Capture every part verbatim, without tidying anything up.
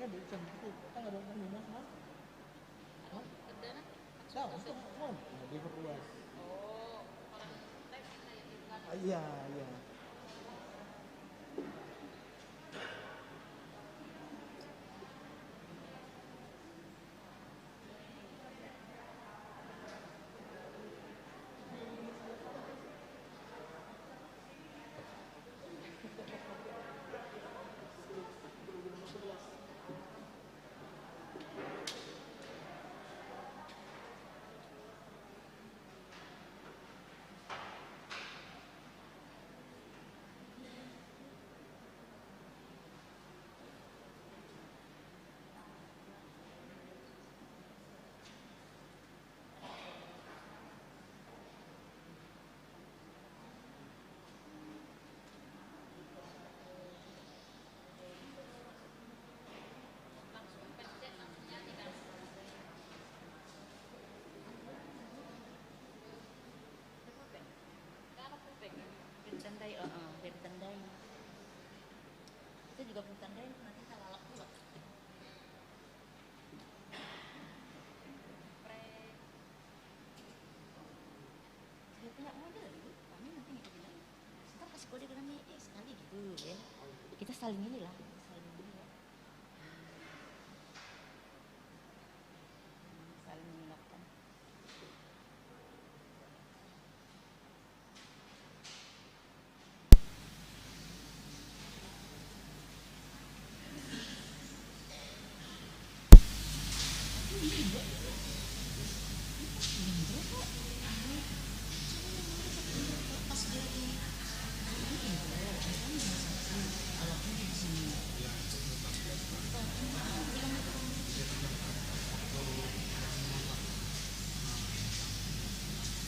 Kan ada kan Dimas, Mas? Hah? Tahu, itu kan diperluas. Oh, orang teks kita yang dibuat. Ah, iya, iya. Bertandai, eh, eh, bertandai. Itu juga bertandai, nanti kita lalap pula. Dia punya model gitu, kami nanti gitu bilang, "Ntar kasih kode ke kami, eh, sekali," gitu ya. Kita saling inilah, saling ini ya. Saling mengingatkan.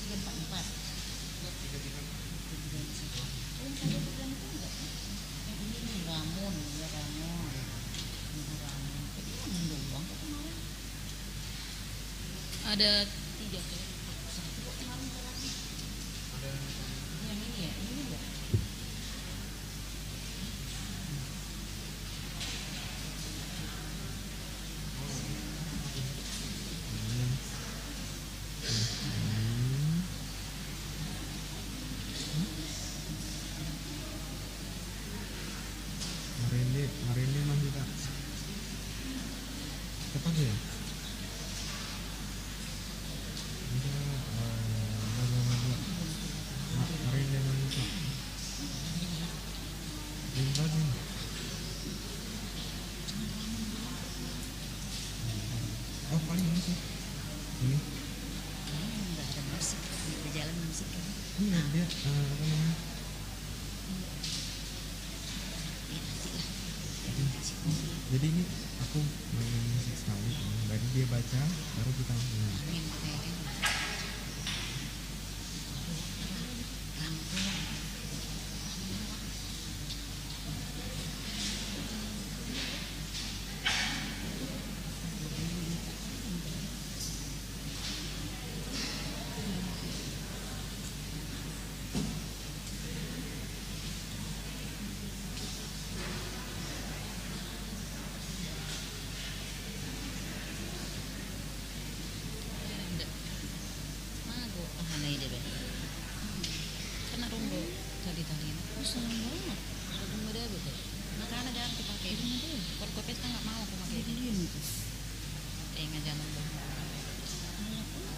Tiga empat empat. Yang ini nih, Ramon, ya, Ramon. Minggu Ramon. Tapi Ramon doang kok kemarin. Ada tiga, kayak satu kok kemarin terakhir. Yang ini ya, ini enggak? Marende, marende ma hita. Cepat ya? Bisa, eh, baca, baca. Ma-, marende ma hita. Oh, paling ini sih. Ini. Ini nggak ada musik, nggak berjalan musik kan? Iya, dia, eh, apa namanya? Iya. Iya, asik lah. Jadi ini aku mainin musik sekali, baru dia baca, baru kita langsung. Amin, oke. Mago, ah, na ida be. Kan adong do tali-tali. Oh, sayang banget. Adong do be. Makana jarang kupake. Iya, deh. Kalau ke pesta nggak mau aku pakai. Iya, iya, iya. Eh, nggak zaman dulu. Mahal, mahal.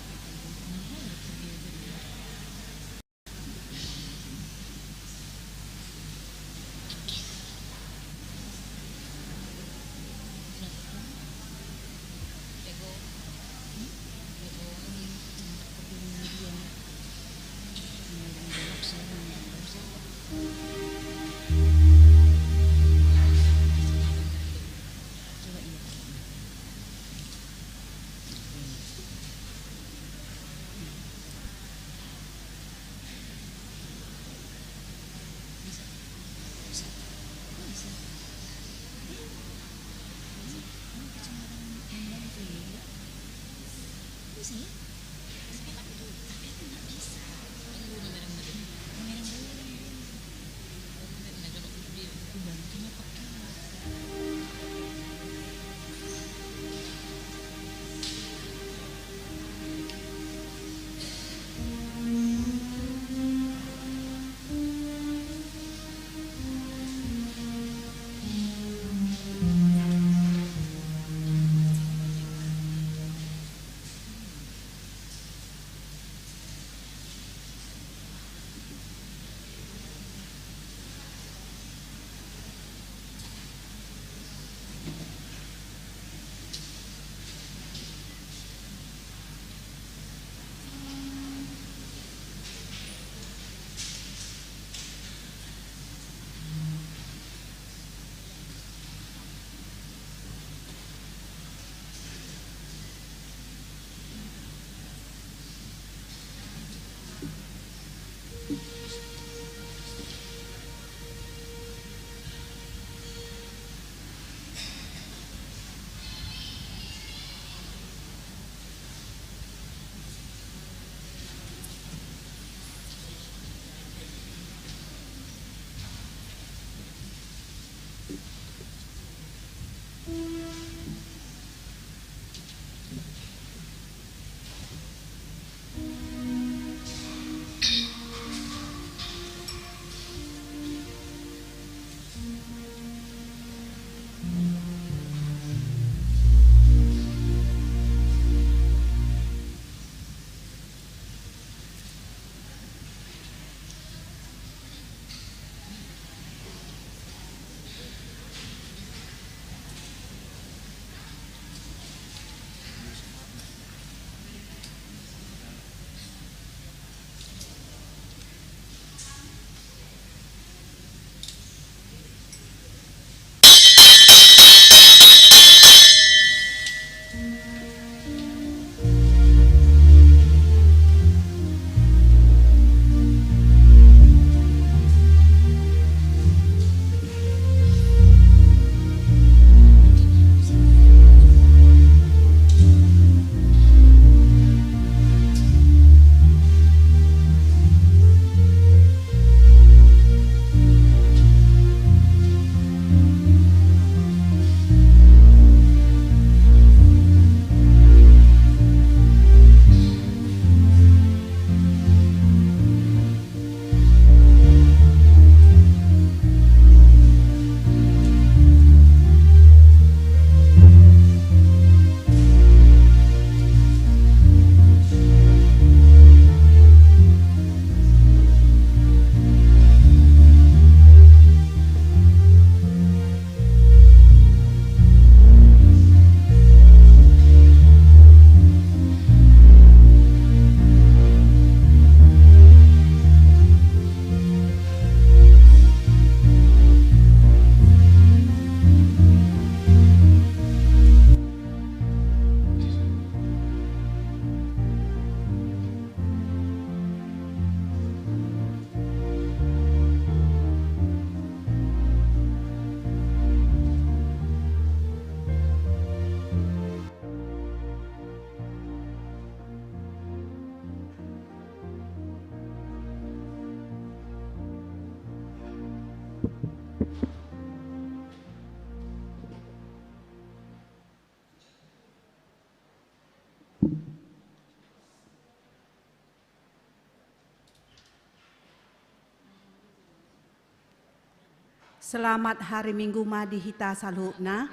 Selamat hari Minggu ma di hita saluhutna.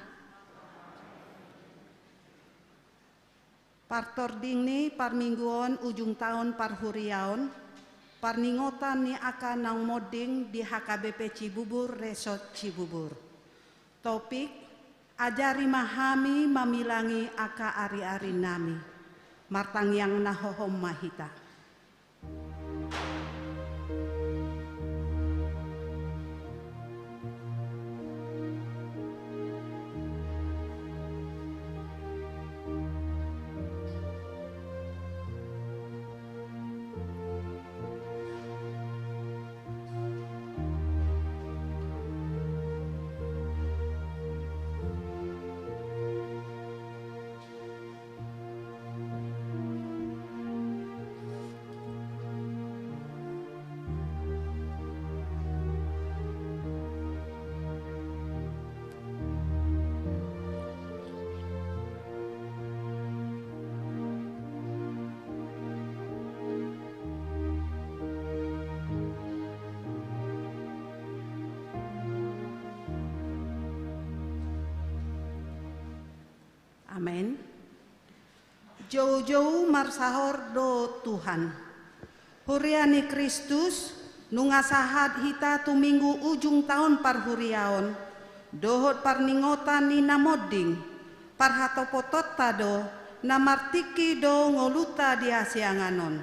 Partording ni parmingguon ujung taon parhuriaon, parningotan ni angka naung monding di H K B P Cibubur, Resort Cibubur. Topik: Ajari ma hami mamilangi angka ariari nami. Martangiang na hohom ma hita. Amen. Joujou marsaor do Tuhan. Huria ni Kristus, nunga sahat hita tu Minggu ujung taon parhuriaon dohot parningotan ni na monding. Parhatopotonta do na martingki do ngolunta di hasiangan on.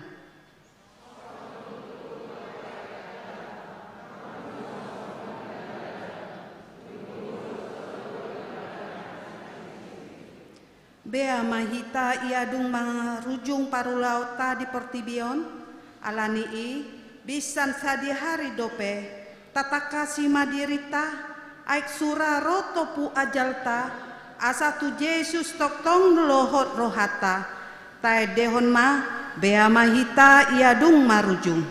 Bea ma hita ia dung marujung parulaonta di portibi on. Ala ni i, binsan sadihari dope, tatangkasi ma dirinta, aek sura ro tompu ajalta, asa tu Jesus tongtong lohot rohanta. Taendehon ma, bea ma hita ia dung marujung.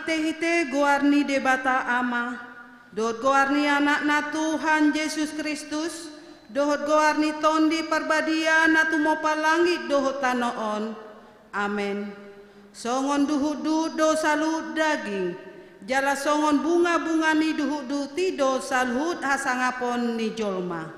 Marhitehite goar ni Debata Ama, dohot goar ni Anakna Tuhan Jesus Kristus, dohot goar ni Tondi Parbadia na tumompa langit dohot tano on. Amen. Songon duhutduhut do saluhut daging, jala songon bungabunga ni duhutduhut i do saluhut hasangapon ni jolma.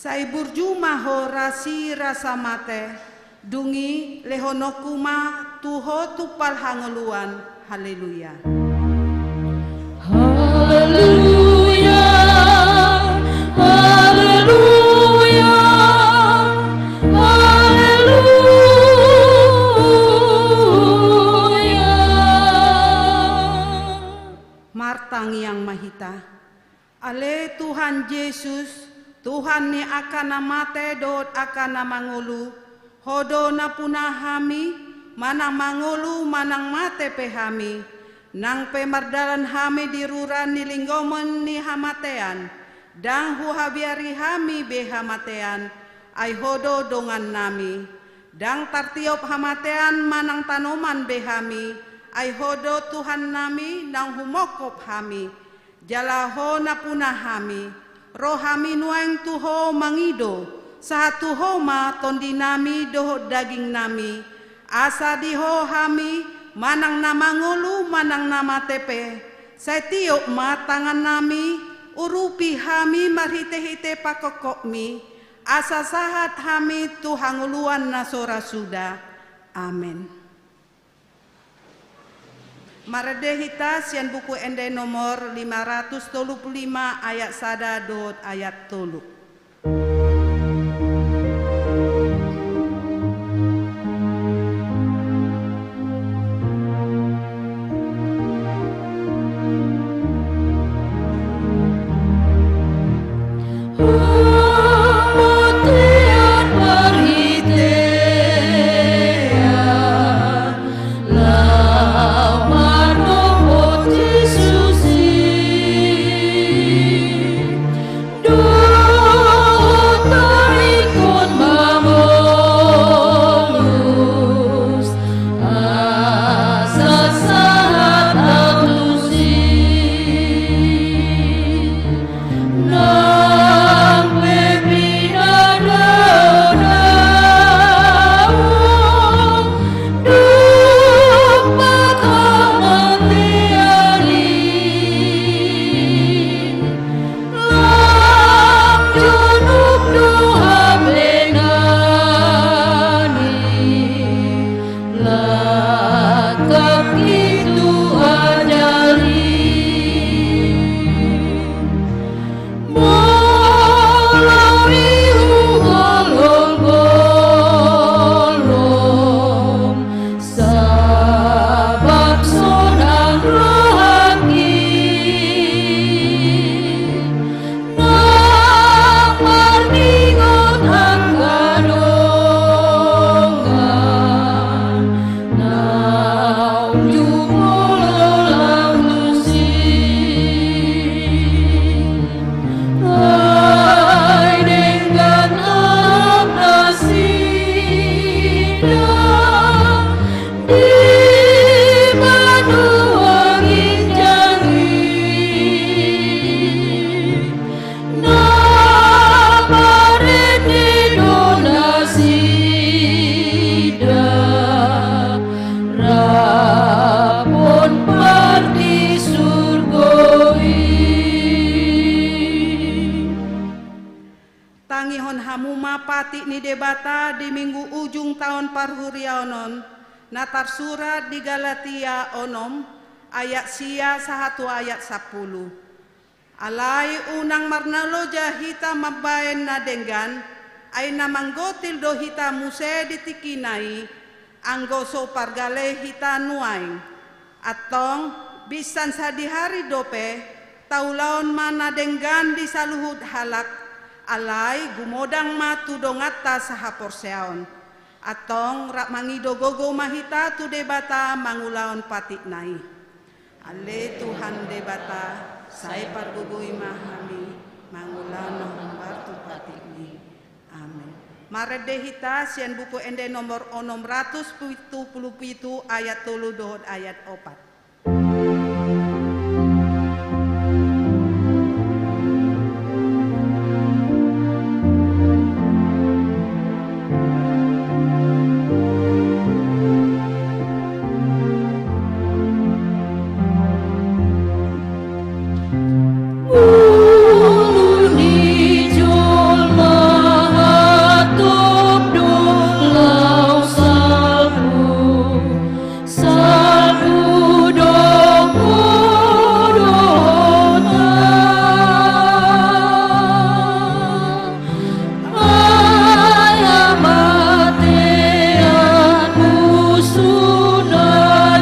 Sai burju ma ho rasi rasa mate, dung i lehononku ma tu ho tumpal hangoluan. Haleluya. Haleluya, haleluya, haleluya. Martangiang ma hita. Ale Tuhan Jesus, Tuhan ni angka na mate dohot angka na mangolu, Ho do nampuna hami, manang mangolu manang mate pe hami. Nang pe mardalan hami di rura ni linggoman ni hamatean, ndang huhabiari hami be hamatean, ai Ho do dongannami. Ndang tartiop hamatean manang tanoman be hami, ai Ho do Tuhannami naung humongkop hami. Jala Ho nampuna hami, ro hami nuaeng tu Ho mangido, sahat tu Ho ma tondinami dohot dagingnami, asa di Ho hami manang na mangolu manang na mate pe, sai tiop ma tangannami, urupi hami marhitehite pangkophopmi, asa sahat hami tu hangoluan na so ra suda. Amen. Marende hita sian Buku Ende nomor lima ratus tolu pulu lima ayat sada dohot ayat tolu. Hamatean marhitean laho manopot Jesus i. Dohot ingkon mangolus asa sahat alusi. Nang pe pinadao dompak hamatean i, lam jonok do hape nani. Langkang i tu ajali. Molo i hugolomgolom sabab sonang rohangki. Nang marningot angka dongan na unjung molo laho tusi. Ai denggan alam nasida di banua ginjang i. Na marende do nasida rap on parti surgo i. Tangihon hamu ma patik ni Debata di minggu ujung taon parhuriaon on, na tarsurat di Galatia onom, ayat sia sahat tu ayat sampulu. Alai unang marnaloja hita mambahen na denggan, ai na manggotil do hita muse di tingkina i, anggo so pargale hita nuaeng. Antong, binsan sadihari dope, taulahon ma na denggan di saluhut halak, alai gumodang ma tu donganta sahaporseaon. Antong rap mangido gogo ma hita tu Debata mangulahon patikna i. Ale Tuhan Debata, sai pargogoi ma hami. Mangula na hombar tu patikmi. Amen. Marende hita sian Buku Ende nomor onom ratus pitu pulu pitu, ayat tolu dohot ayat opat. Ngolu ni jolma hatop do laho salpu, salpu do ho dohot ahu. Ai hamatean musu na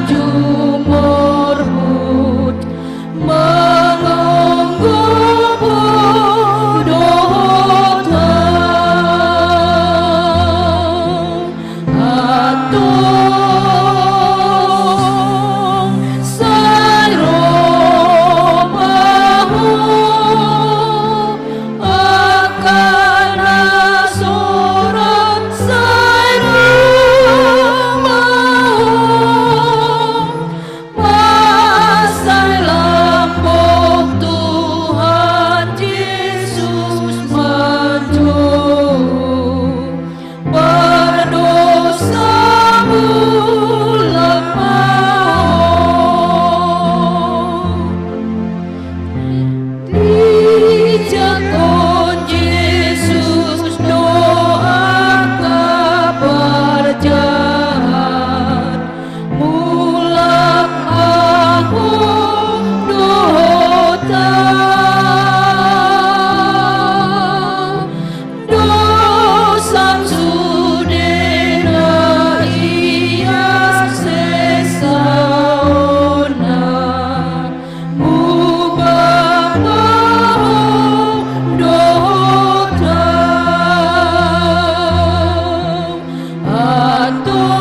jumorbut, mangonggop ho dohot ahu. Antong sai ro ma ho, angka na sorat sai ro ma ho, mansai lambok Tuhan Jesus manjou. Pardosa mulak ma ho. Dijangkon Jesus do angka parjahat. Mulak ma ho dohot ahu. Dosam sude na ias sesa on, mulak ma ho dohot ahu. Antong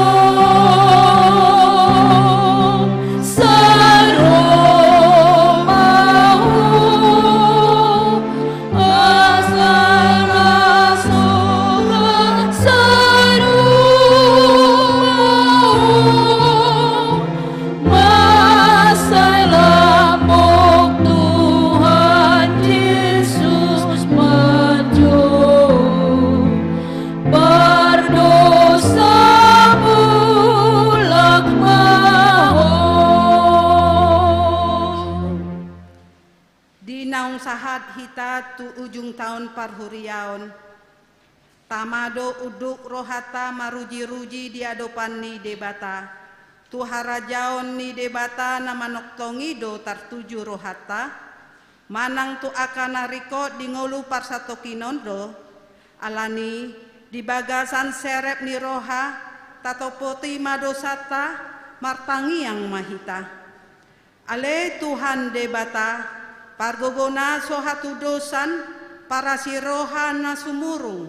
sai ro ma ho, angka na sorat sai ro ma ho, mansai lambok Tuhan Jesus manjou. Pardosa mulak ma ho. Di naung sahat hita tu ujung taon parhuriaon, tama do unduk rohanta maruji-ruji di adopan ni Debata, tu harajaon ni Debata na manongtong i do tartuju rohanta, manang tu angka na ringkot di ngolu parsatongkinon do, alani di bagasan serep ni roha, tatompoti ma dosanta, martangiang ma hita. Ale Tuhan Debata, pargogona so hatudosan, parasi roha na sumurung,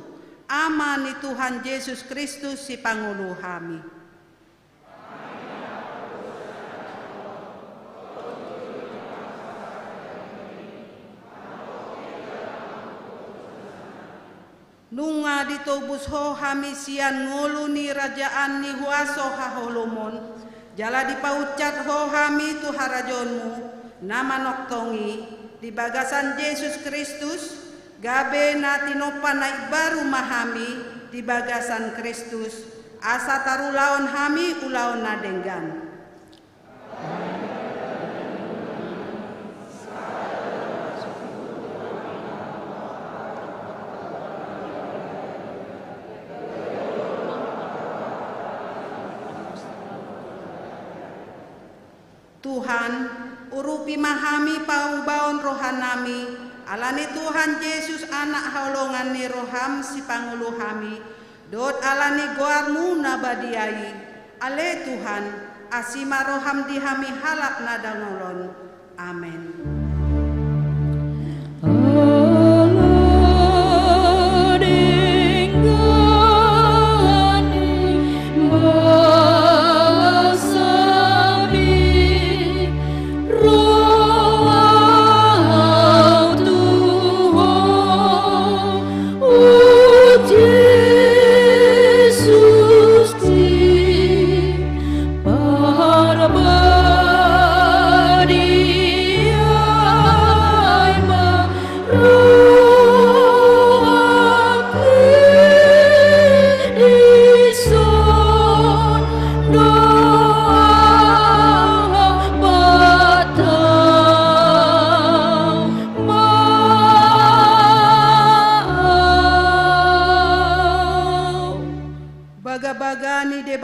Ama ni Tuhan Jesus Kristus sipangolu hami. Nunga ditobus Ho hami sian ngolu ni rajaan ni huaso haholomon, jala dipaunsat Ho hami tu harajaonMu na manongtong i, di bagasan Jesus Kristus, gabe na tinompa na imbaru ma hami di bagasan Kristus, asa tarulahon hami ulaon na denggan. Tuhan, urupi ma hami paubaon rohanami, ala ni Tuhan Jesus, Anak haholongan ni rohaM, sipangolu hami, dohot ala ni goarMu na badia i. Ale Tuhan, asi ma rohaM di hami halak na dangol on. Amen.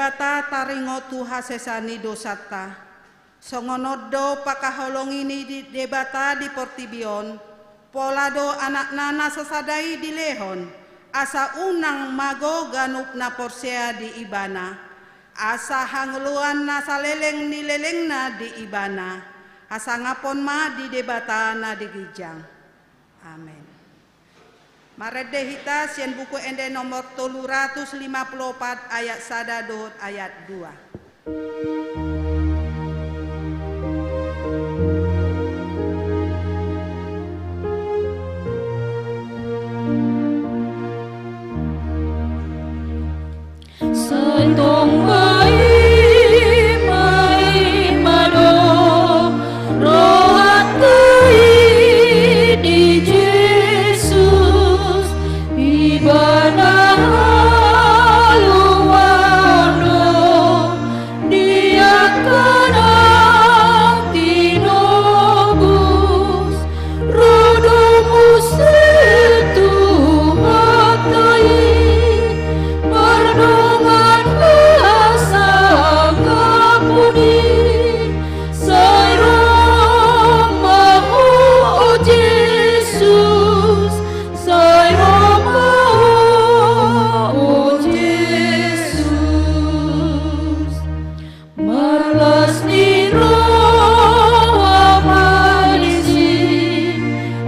Debata taringot tu hasesaan ni dosanta. Songon on do pangkaholongi ni Debata di portibi on, pola do Anakna na sasada i dilehon, asa unang mago ganup na porsea di Ibana, asa hangoluan na saleleng ni lelengna di Ibana, hasangapon ma di Debata na di ginjang. Amen. Marende hita sian Buku Ende nomor tolu ratus lima pulu opat, ayat sada dohot ayat dua. Sai tong paima-ima do rohanta i di Jesus, Ibana haluaon do di angka na tinobus. Ro do muse Tuhanta i mardongan hasangapon i. Sai ro ma Ho, o Jesus, sai ro ma Ho, o Jesus. Marlas ni roha ma disi,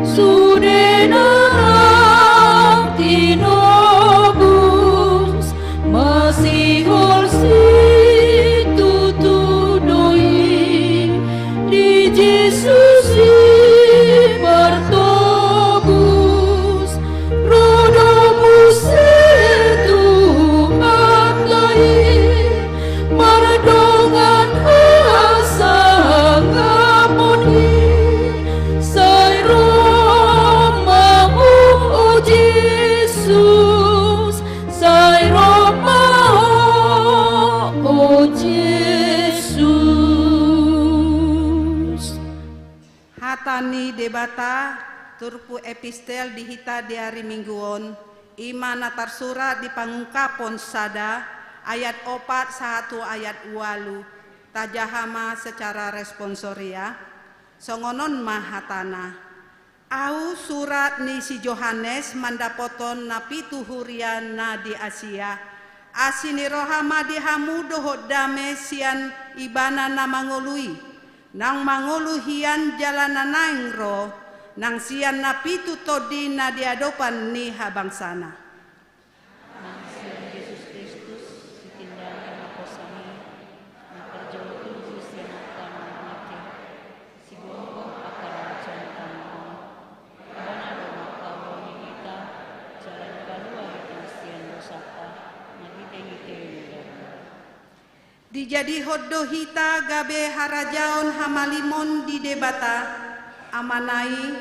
sude na naeng tinobus, masihol situtu do i di Jesus i martobus. Ro do muse Tuhanta i mardongan hasangapon i. Sai ro ma Ho, o Jesus, sai ro ma Ho, o Jesus. Hata ni Debata, turpuk epistel di hita di ari Minggu on, i ma na tarsurat di Pangungkapon sada, ayat opat sahat tu ayat ualu. Tajaha ma secara responsoria. Songon on ma hatana. Ahu, surat ni si Johannes, mandapothon na pitu huria na di Asia. Asi ni roha ma di hamu dohot dame sian Ibana na mangolu i. Naung mangolu hian jala na naeng ro, nang sian na pitu tondi na di adopan ni habangsana. Nang sian Jesus Kristus, sitindangi naposam i, na parjolo tubu sian angka na mate, sigomgom angka raja ni tano on. Ibana do mangkaholongi hita, jala dipalua hita sian dosanta, marhitehite ni darana. Dijadihon do hita gabe harajaon hamalimon di Debata, Amana i,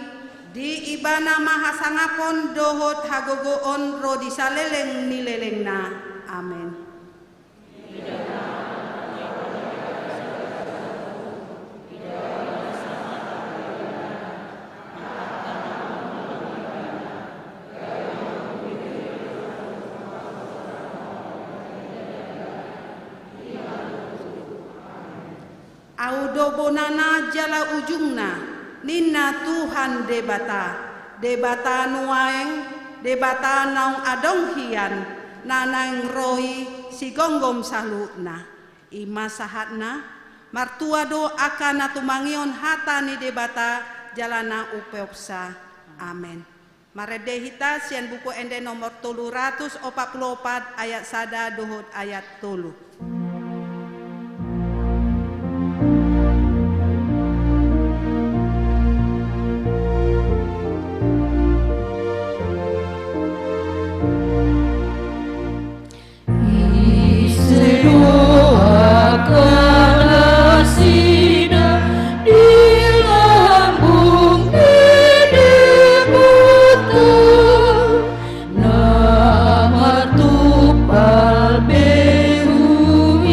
di Ibana ma hasangapon dohot hagogoon ro di saleleng ni lelengna. Amen. Ahu do bonana jala ujungna, ninna Tuhan Debata, Debata nuaeng, Debata naung adong hian, na naeng ro i sigomgom saluhutna. I ma sahatna. Martua do angka na tumangihon hata ni Debata jala na umpeopsa. Amen. Marende hita sian Buku Ende nomor tolu ratus opat pulu opat, ayat sada dohot ayat tolu. Ise do angka nasida di lambung ni Debata, na martumpal behu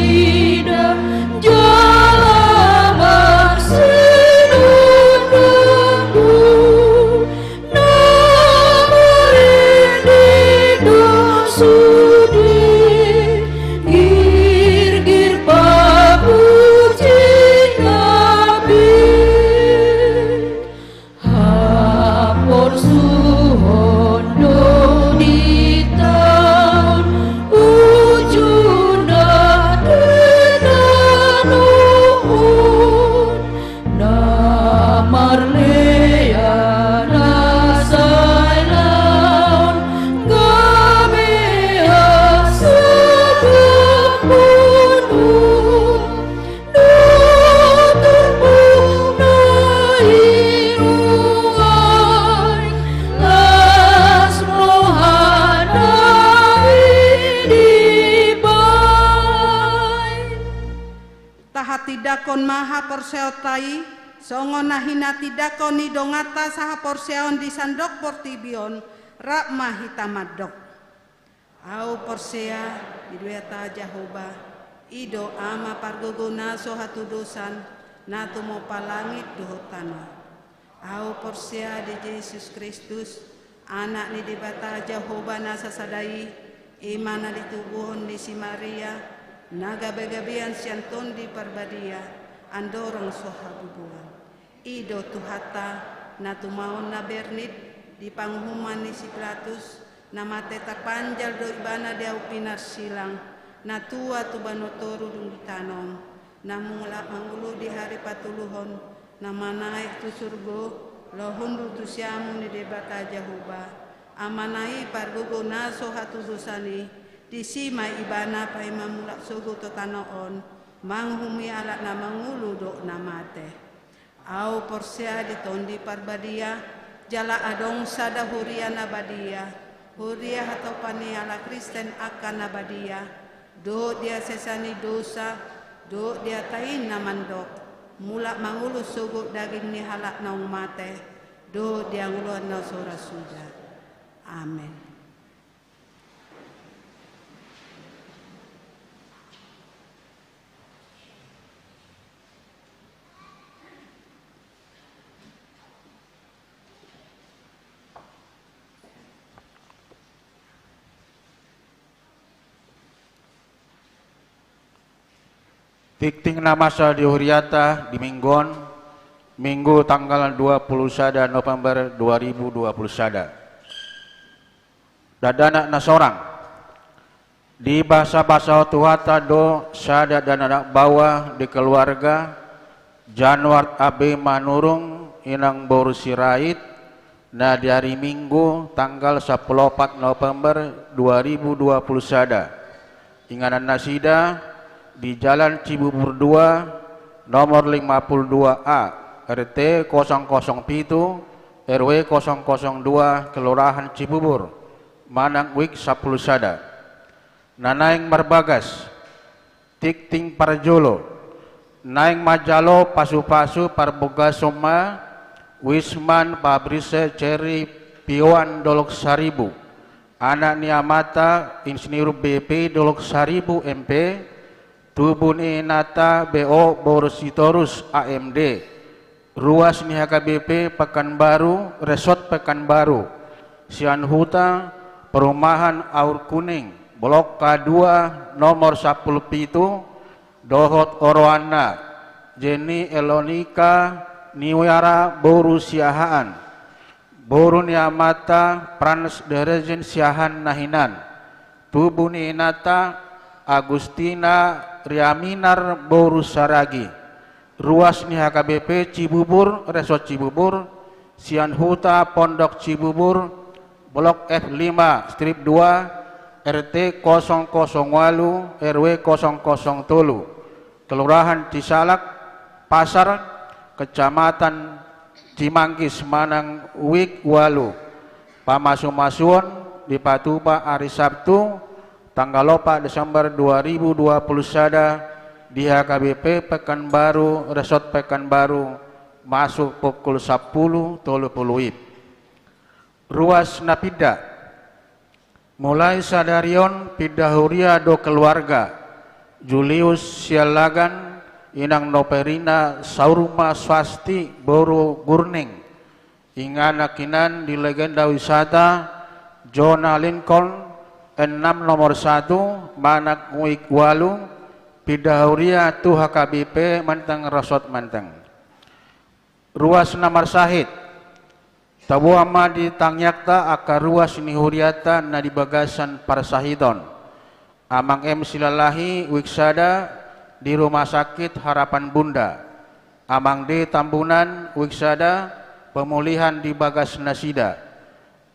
Tindangkon ma haporseaonta i, songon na hinatindangkon ni donganta sahaporseaon di sandok portibi on, rap ma hita mandok. Ahu porsea di Debata Jahowa, i do Ama pargogo na so hatudosan, na tumompa langit dohot tano. Ahu porsea di Jesus Kristus, Anak ni Debata Jahowa na sasada i, i ma na ditubuhon ni si Maria, na gabegabean sian Tondi Parbadia, andorang so habubuhan. I do Tuhanta, na tumaon na bernit di panguhuman ni si Pilatus, na mate tarpanjal do ibana di ahu pinarsilang, na tua tu banua toru dung ditanom, na mulak mangolu di ari patoluhon, na manaek tu surgo, lohon do tu siamun ni Debata Jahowa, Amana i pargogo na so hatudosan i, disi ma ibana paima mulak sogot tu tano on, manguhumi halak na mangolu dohot na mate. Ahu porsea di Tondi Parbadia, jala adong sada huria na badia, huria hatopan ni halak Kristen angka na badia, dohot di hasesaan ni dosa, dohot di hata i na mandok, mulak mangolu sogot daging ni halak naung mate, dohot di hangoluan na so ra suda. Amen. Tingting na masa di huriata di Minggu on, Minggu tanggal dua puluh sada November dua ribu dua puluh sada. Dakdanak na sorang. Dibasabasahon Tuhanta do sada dakdanak baoa di keluarga Januar A B Manurung, inang boru Sirait, na di ari Minggu tanggal sampulu opat November dua ribu dua puluh sada. Inganan nasida di Jalan Cibubur dua, nomor lima puluh dua A, R T kosong kosong pitu, R W kosong kosong dua, Kelurahan Cibubur, manang Wik sampulu sada. Na naeng marbagas, tingting parjolo, naeng manjalo pasupasu parbagason ma Wisman Fabrise Ceri Pioan Dolok Saribu, anak ni amanta Insinyur B P Dolok Saribu M P, tubu ni inanta B O boru Sitorus A M D, ruas ni H K B P Pekanbaru, Resort Pekanbaru, sian huta perumahan Aur Kuning, blok K dua, nomor sampulu pitu, dohot oroanna, Jenny Elonika Niwiara boru Siahaan, boru ni amanta Frans Derejin Siahaan na hinan, tubu ni inanta Agustina Riaminar boru Saragi, ruas ni H K B P Cibubur, Resort Cibubur, sian huta Pondok Cibubur, blok F lima strip dua, R T kosong kosong walu, R W kosong kosong tolu, Kelurahan Cisalak, Pasar, Kecamatan Cimanggis manang Wik walu. Pamasumasuon dipatupa ari Sabtu, tanggal opat Desember dua ribu dua puluh sada, di H K B P Pekanbaru, Resort Pekanbaru, masuk pukul sampulu tolu puluh W I B. Ruas na pinda. Mulai sadari on pinda huria do keluarga Julius Siallagan, inang Noperina Saurma Swasti boru Gurning, inganan hinan di legenda wisata Zona Lincoln enam nomor satu, manang Wik walu, pinda huria tu H K B P Menteng, Resort Menteng. Ruas na marsahit. Taboan ma di tangiangta angka ruas ni hurianta na di bagasan parsahiton. Amang M Silalahi, Wik sada, di Rumah Sakit Harapan Bunda. Amang D Tambunan, Wik sada, pemulihan di bagas nasida.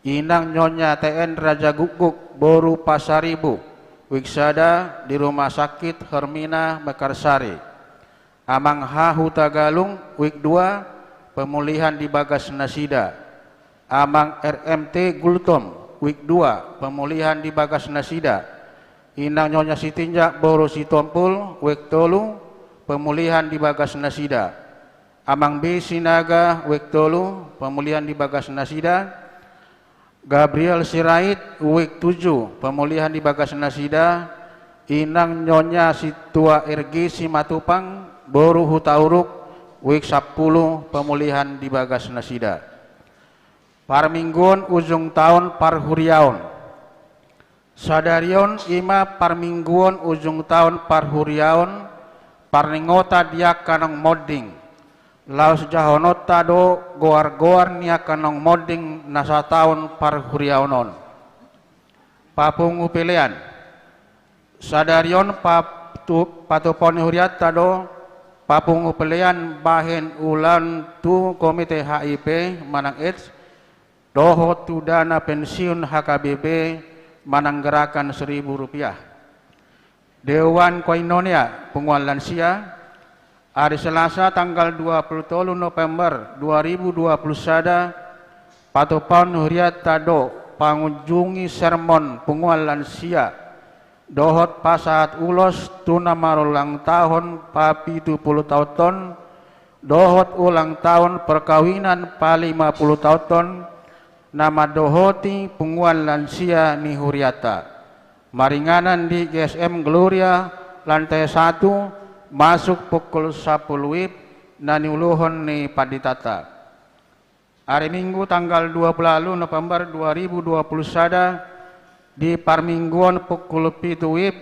Inang Nyonya T N Raja Gukguk, boru Pasaribu, Wik sada, di Rumah Sakit Hermina Mekarsari. Amang H Hutagalung, Wik dua, pemulihan di bagas nasida. Amang R M T Gultom, Wik dua, pemulihan di bagas nasida. Inang Nyonya Sitinjak boru Sitompul, Wik tolu, pemulihan di bagas nasida. Amang B Sinaga, wijk tolu, pemulihan di bagas nasida. Gabriel Sirait, wijk tujuh, pemulihan di bagas nasida. Inang Nyonya Sintua R G Simatupang, boru Hutauruk, wijk sampulu, pemulihan di bagas nasida. Parmingguon ujung taon parhuriaon. Sadari on i ma parmingguon ujung taon parhuriaon, parningotan di angka naung monding. Laos jahononta do goar-goar ni angka naung monding na sataon parhuriaon on. Papungu pelean. Sadari on patu-, patupaon ni hurianta do papungu pelean bahen ulaon tu Komite H I P manang AIDS, dohot tu dana pensiun H K B P manang gerakan seribu rupiah. Dewan Koinonia Punguan Lansia. Ari Selasa tanggal dua pulu tolu November dua ribu dua pulu sada, patupaon ni hurianta do pangunjungi sermon Punguan Lansia dohot pasahat ulos tu na marulang tahun papitu pulu taon on, dohot ulang tahun perkawinan palima pulu taon on, na mandohoti Punguan Lansia ni hurianta. Maringanan di G S M Gloria, lantai satu, masuk pukul sampulu WIB, na niuluhon ni panditanta. Ari Minggu tanggal dua pulu ualu November dua ribu dua pulu sada, di parmingguon pukul pitu WIB,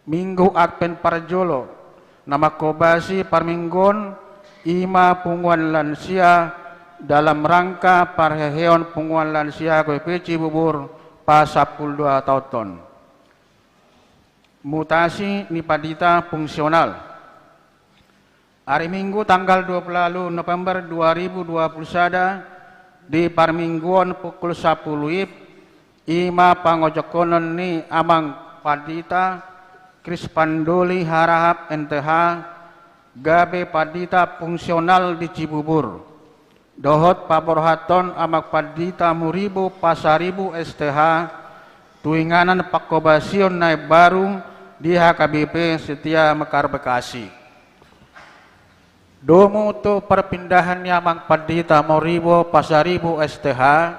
Minggu Advent parjolo, na manghobasi parmingguon i ma Punguan Lansia dalam rangka parheheon Punguan Lansia K P P Cibubur pasampulu dua taon on. Mutasi ni pandita fungsional. Ari Minggu tanggal dua pulu ualu November dua ribu dua pulu sada, di parmingguon pukul sampulu WIB, i ma pangojokkonon ni Amang Pandita Krispandoli Harahap, M T H, gabe pandita fungsional di Cibubur. Dohot paborhaton Amang Pandita Muribo Pasaribu, S T H, tu inganan panghobasion na imbaru di H K B P Setia Mekar Bekasi. Domu tu perpindahan ni Amang Pandita Muribo Pasaribu, S T H,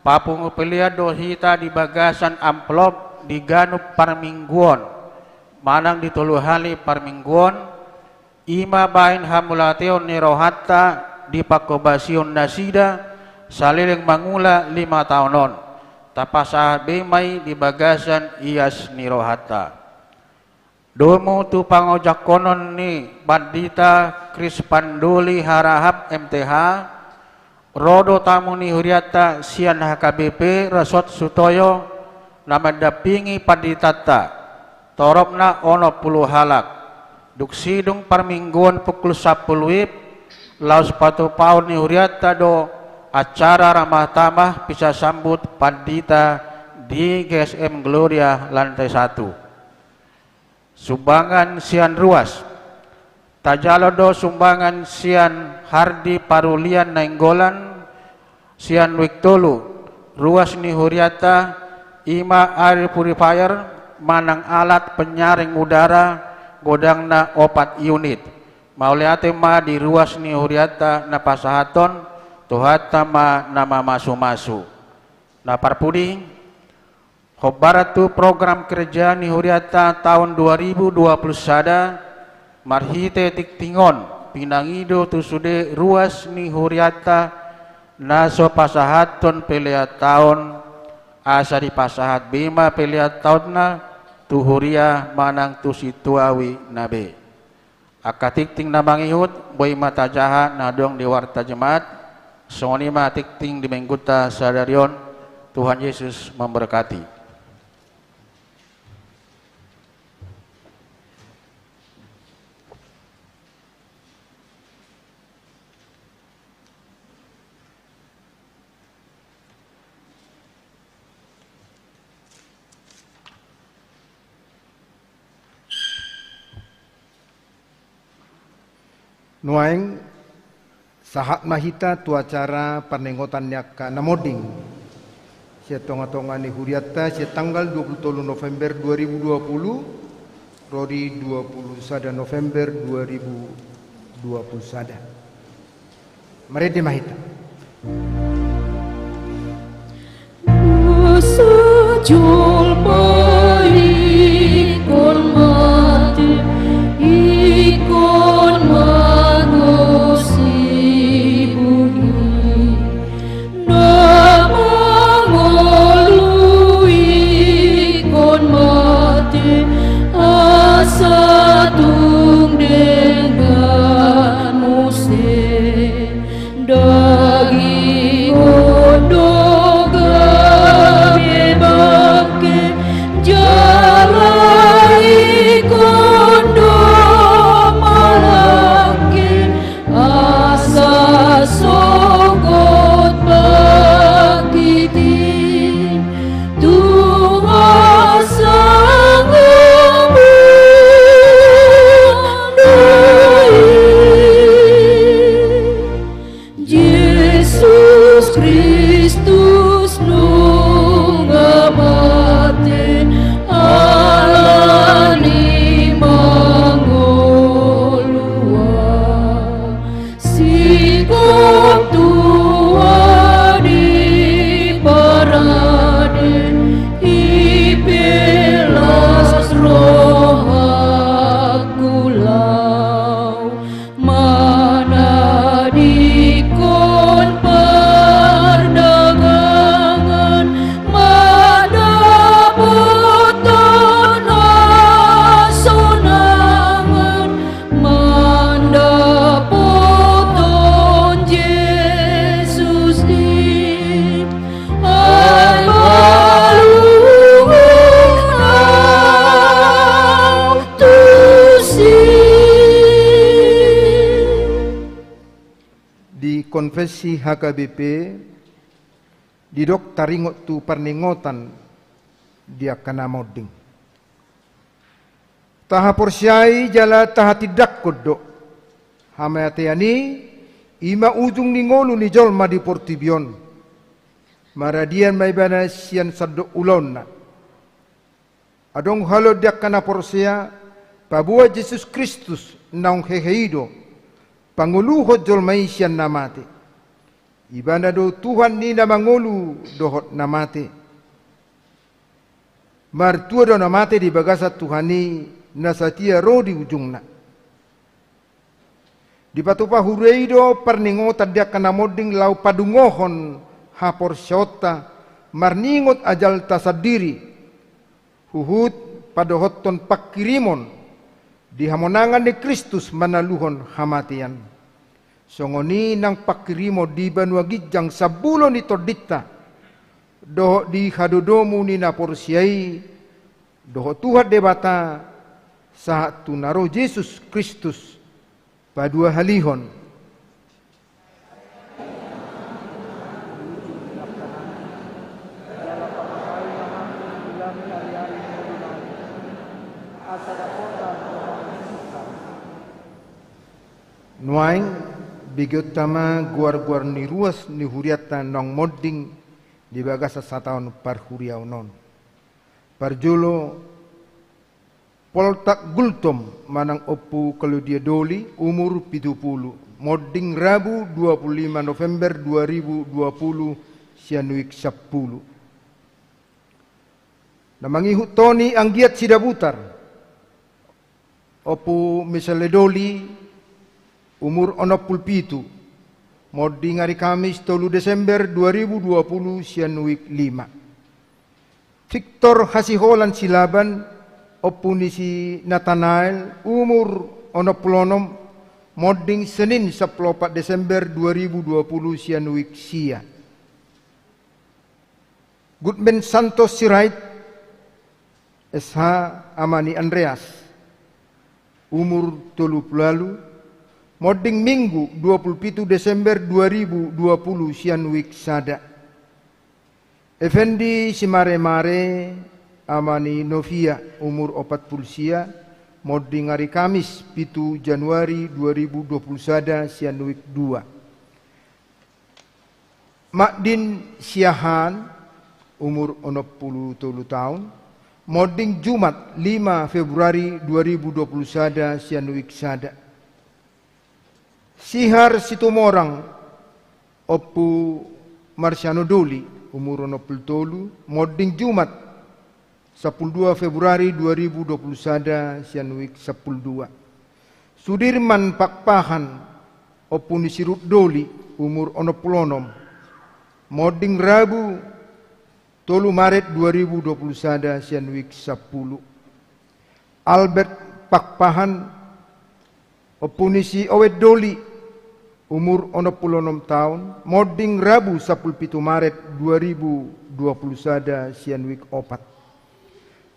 papungu pelean do hita di bagasan amplop di ganup parmingguon, manang di tolu hali parmingguon, i ma bahen hamauliateon ni rohanta di panghobasion nasida saleleng mangula lima taon on, tapasahat be ma i di bagasan ias ni rohanta. Domu tu pangojokkonon ni Pandita Krispandoli Harahap, M T H, ro do tamu ni hurianta sian H K B P Resort Sutoyo, na mandampingi panditanta, toropna onom pulu halak. Dung sidung parmingguon pukul sampulu WIB, laos patupaon ni hurianta do acara ramah tamah pisasambut pandita di G S M Gloria lantai satu. Sumbangan sian ruas. Tajalo do sumbangan sian Hardi Parulian Nainggolan, sian wijk tolu, ruas ni hurianta, i ma air purifier, manang alat penyaring udara, godangna opat unit. Mauliate ma di ruas ni hurianta na pasahathon, Tuhanta ma na mamasumasu. Na parpudi, hombar tu program kerja ni hurianta taon dua ribu dua pulu sada, marhite tingting on, pinangido tu sude ruas ni hurianta, na so pasahathon pelean taon, asa dipasahat be ma pelean taonna, tu huria manang tu sintua uaina be. Angka tingting na mangihut, boi ma tajaha na adong di warta Jemaat, songon i ma tingting di Minggunta sadari on, Tuhan Yesus memberkati. Nuaeng, sahat ma hita tu acara parningotan ni angka na monding sian tongatonga ni hurianta, sian tanggal dua pulu tolu November dua ribu dua pulu, Ro di dua puluh sada November dua ribu dua puluh sada. Marende ma hita. Sejol paikon mate, ikon mangosibuhi. Na mangolu ikon mate, asa tung denggan muse. Daging on do gabe bangke, jala ikon do malangke, asa sogot bangkit i, Tuhan sangapuan do i. Jesus Kristus nunga mate, ala ni mangolu au. Singkop tua di parade, i pe las rohangku laho manadingkon pardagangan, mandapothon hasonangan, mandapothon Jesus i. Ai paluhon au tusi. Di konfesi H K B P, didok taringot tu parningotan di angka na monding. Tahaporseai jala tahatindangkon do, hamatean i, i ma ujung ni ngolu ni jolma di portibi on. Maradian ma ibana sian sandok ulaonna. Adong halak di angka na porsea, paboa Jesus Kristus naung hehe i do pangoluhon jolma i sian na mate. Ibana do Tuhan ni na mangolu dohot na mate. Martua do na mate di bagasan Tuhan i na satia ro di ujungna. Dipatupa huria i do parningotan di angka na monding laho padungohon haporseaonta marningot ajalta sandiri, huhut padohothon pangkirimon di hamonangan ni Kristus manaluhon hamatean. Songon i nang pangkirimon di banua ginjang sambulo ni tondinta, dohot di hadodomu ni na porsea i, dohot Tuhan Debata, sahat tu na ro Jesus Kristus paduahalihon. Nuaeng, begeonta ma goar-goar ni ruas ni hurianta naung monding di bagasan sataon parhuriaon on. Parjolo, Poltak Gultom manang Ompu Claudia Doli, umur pitu pulu, monding Rabu dua puluh lima November dua ribu dua puluh sian wijk sampulu. Na mangihuthon i anggiat sidabutar, Ompu Michele Doli, umur onom pulu pitu, monding ari Kamis tolu Desember dua ribu dua puluh sian wijk lima. Victor Hasiholan Silaban, ompu ni si Natanael, umur onom pulu onom, monding Senin sampulu opat Desember dua ribu dua puluh sian wijk sia. Gudmen Santos Sirait, S H, ama ni Andreas, umur tolu pulu ualu, monding Minggu dua pulu pitu Desember dua ribu dua puluh sian wijk sada. Effendi Simaremare, ama ni Novia, umur opat pulu sia, monding ari Kamis pitu Januari dua ribu dua puluh sada sian wijk dua. Magdin Siahaan, umur onom pulu tolu taon, Monding Jumat, lima Februari dua ribu dua puluh sada, sian wik sada. Sihar Situmorang, Ompu Marsiano Doli, umur onom pulu tolu, monding Jumat, sampulu dua Februari dua ribu dua puluh sada, sian wik sampulu dua. Sudirman Pakpahan, Ompu ni si Rut Doli, umur onom pulu onom, monding Rabu, tolu Maret dua ribu dua puluh sada, sian wik sampulu. Albert Pakpahan, Ompu ni si Owen Doli, umur onom pulu onom taon, monding Rabu sampulu pitu Maret dua ribu dua puluh sada, sian wik opat.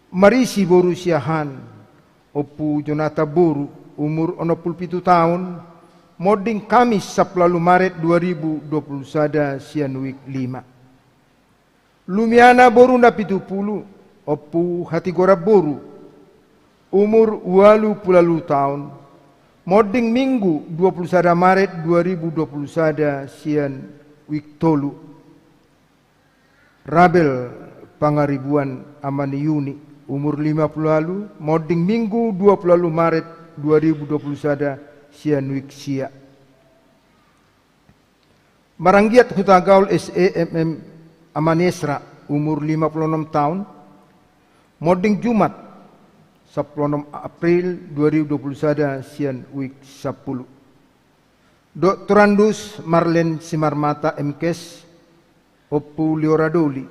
Marisi boru Siahaan, Ompu Jonata boru, umur onom pulu pitu taon, monding Kamis sampulu ualu Maret dua ribu dua puluh sada, sian wik lima. Lumiana boru na pitu pulu, Ompu Hatigoran boru, umur ualu pulu ualu taon, monding Minggu dua pulu sada Maret dua ribu dua puluh sada, sian wik tolu. Rabel Pangaribuan, ama ni Yuni, umur lima pulu ualu, monding Minggu dua pulu ualu Maret dua ribu dua puluh sada, sian wik sia. Maranggiat Hutagaol S E M M, ama ni Esra, umur lima pulu onom taon, monding Jumat, sampulu onom April dua ribu dua puluh sada, sian wik sampulu. Doktorandus Marlen Simarmata, M Kes, Ompu Liora Doli,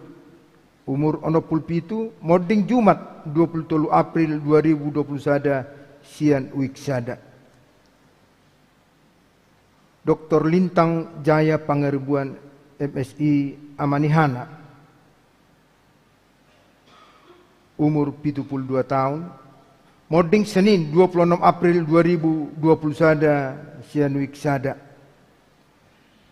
umur onom pulu pitu, monding Jumat, dua pulu tolu April dua ribu dua puluh sada, sian wik sada. Doktor Lintang Jaya Pangaribuan, M Si, ama ni Hana, umur pitu pulu dua taon, monding Senin, dua pulu onom April dua ribu dua puluh sada, sian wik sada.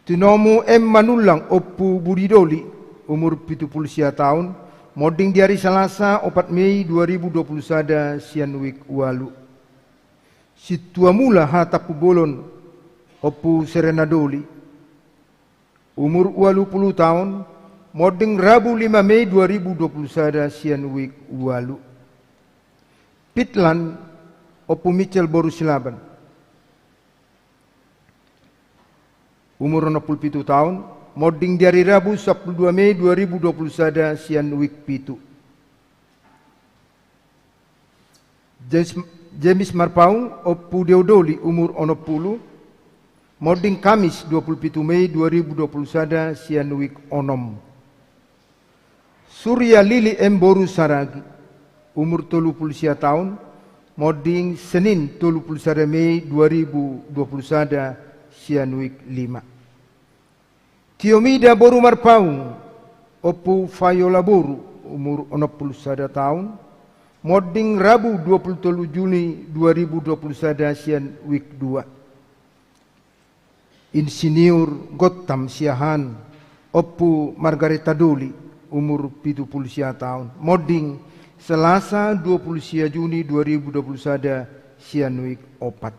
Tinomu M Manullang, Ompu Budi Doli, umur pitu pulu sia taon, monding di ari Salasa, opat Mei dua ribu dua puluh sada, sian wik ualu. Sintua Mula Hatampubolon, Ompu Serena Doli, umur ualu pulu taon, monding Rabu lima Mei dua ribu dua puluh sada, sian wik ualu. Pitlan, Ompu Michel boru Silaban, umur onom pulu pitu taon, monding di ari Rabu sampulu dua Mei dua ribu dua puluh sada, sian wik pitu. James, James Marpaung, Ompu Deo Doli, umur onom pulu, monding Kamis dua pulu pitu Mei dua ribu dua puluh sada, sian wik onom. Surya Lili M boru Saragi, umur tolu pulu sia taon, monding Senin tolu pulu sada Mei dua ribu dua puluh sada, sian wik lima. Tiomida boru Marpaung, Ompu Fayola boru, umur onom pulu sada taon, monding Rabu dua pulu tolu Juni dua ribu dua puluh sada, sian wik dua. Insinyur Gottam Siahaan, Ompu Margareta Doli, umur pitu pulu sia taon, monding Salasa dua pulu sia Juni dua ribu dua puluh sada, sian wik opat.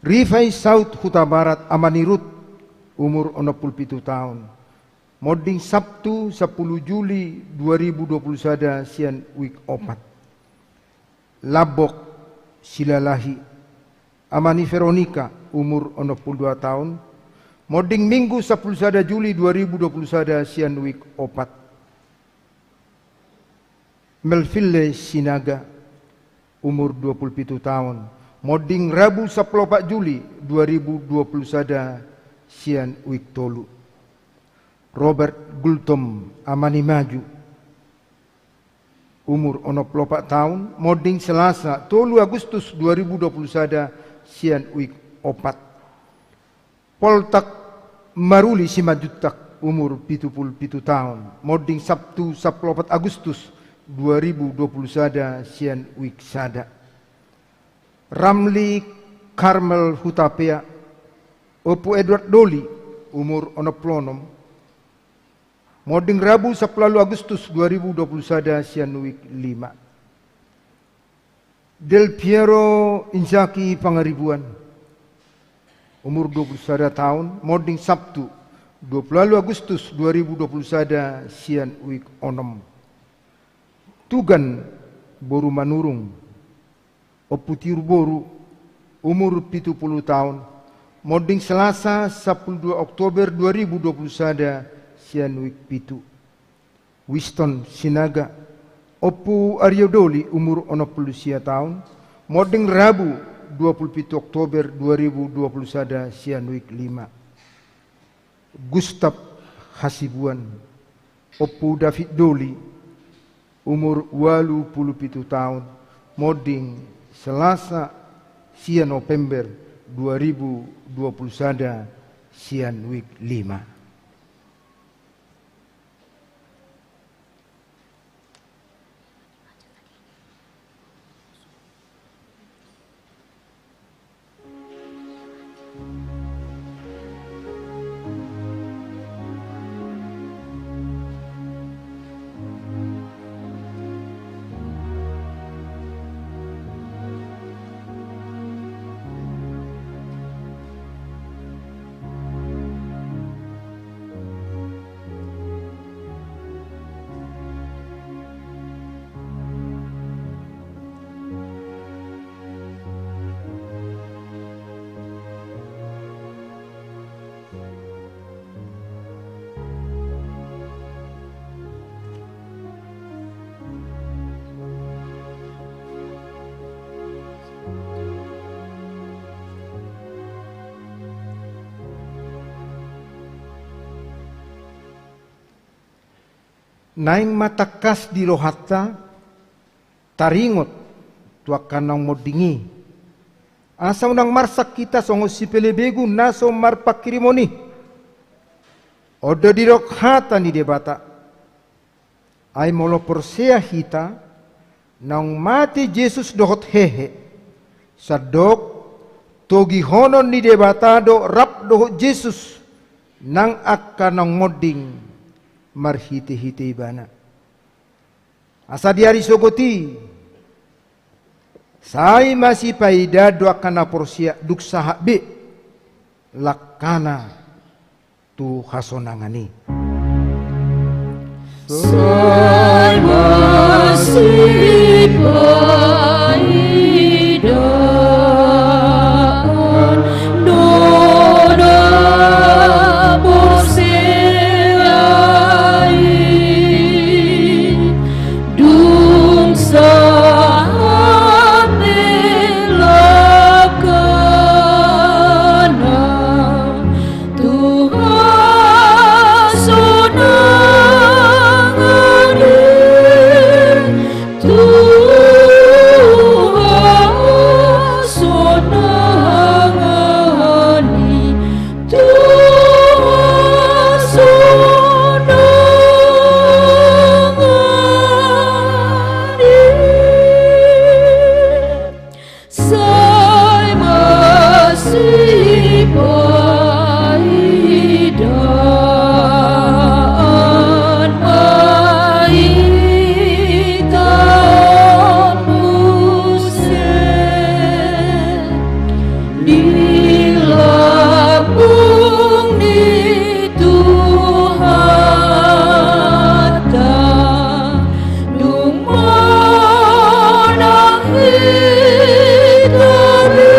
Rifai Saud Hutabarat, ama ni Rut, umur onom pulu pitu taon, monding Sabtu sampulu Juli dua ribu dua puluh sada, sian wik opat. Lambok Silalahi, ama ni Veronika, umur onom pulu dua taon, monding Minggu sampulu sada Juli dua ribu dua puluh sada, sian wik opat. Melville Sinaga, umur dua pulu pitu taon, monding Rabu sampulu opat Juli dua ribu dua puluh sada, sian wik tolu. Robert Gultom, ama ni Maju, umur onom pulu opat taon, monding Salasa tolu Agustus dua ribu dua puluh sada, sian wik opat. Poltak Maruli Simanjuntak, umur pitu pulu pitu taon, monding Sabtu sampulu opat Agustus dua ribu dua puluh sada, sian wik sada. Ramli Karmel Hutapea, Ompu Edward Doli, umur onom pulu onom, monding Rabu sampulu ualu Agustus dua ribu dua puluh sada, sian wik lima. Del Piero Inzaki Pangaribuan, umur dua pulu sada taon, monding Sabtu dua pulu ualu Agustus dua ribu dua pulu sada, sian wik onom. Tugan boru Manurung, Ompu Tiur boru, umur pitu pulu taon, monding Selasa sampulu dua Oktober dua ribu dua pulu sada, sian wijk pitu. Winston Sinaga, Ompu Aryo Doli, umur onom pulu sia taon, monding Rabu dua pulu pitu Oktober dua ribu dua pulu sada, sian wijk lima. Gustaf Hasibuan, Ompu David Doli, umur ualu pulu pitu taon, monding Selasa sia November dua ribu dua pulu sada, sian wijk lima. Naeng ma tangkas di rohanta taringot tu angka naung monding i, asa unang marsak hita songon sipelebegu na so marpanghirimon i. On do didok hata ni Debata: Ai molo porsea hita, naung mate Jesus dohot hehe, sandok togihonon ni Debata do rap dohot Jesus nang angka naung monding marhitehite Ibana. Asa di ari sogot i, sai masipaida do angka na porsea dung sahat be langkana tu hasonangan i. Sai masipaidaan do na porsea i, dung sahat be langkana tu hasonangan i, tu hasonangan i, tu hasonangan i. Sai masipaidaan ma hita muse di lambung ni Tuhanta. Dung manang hita be,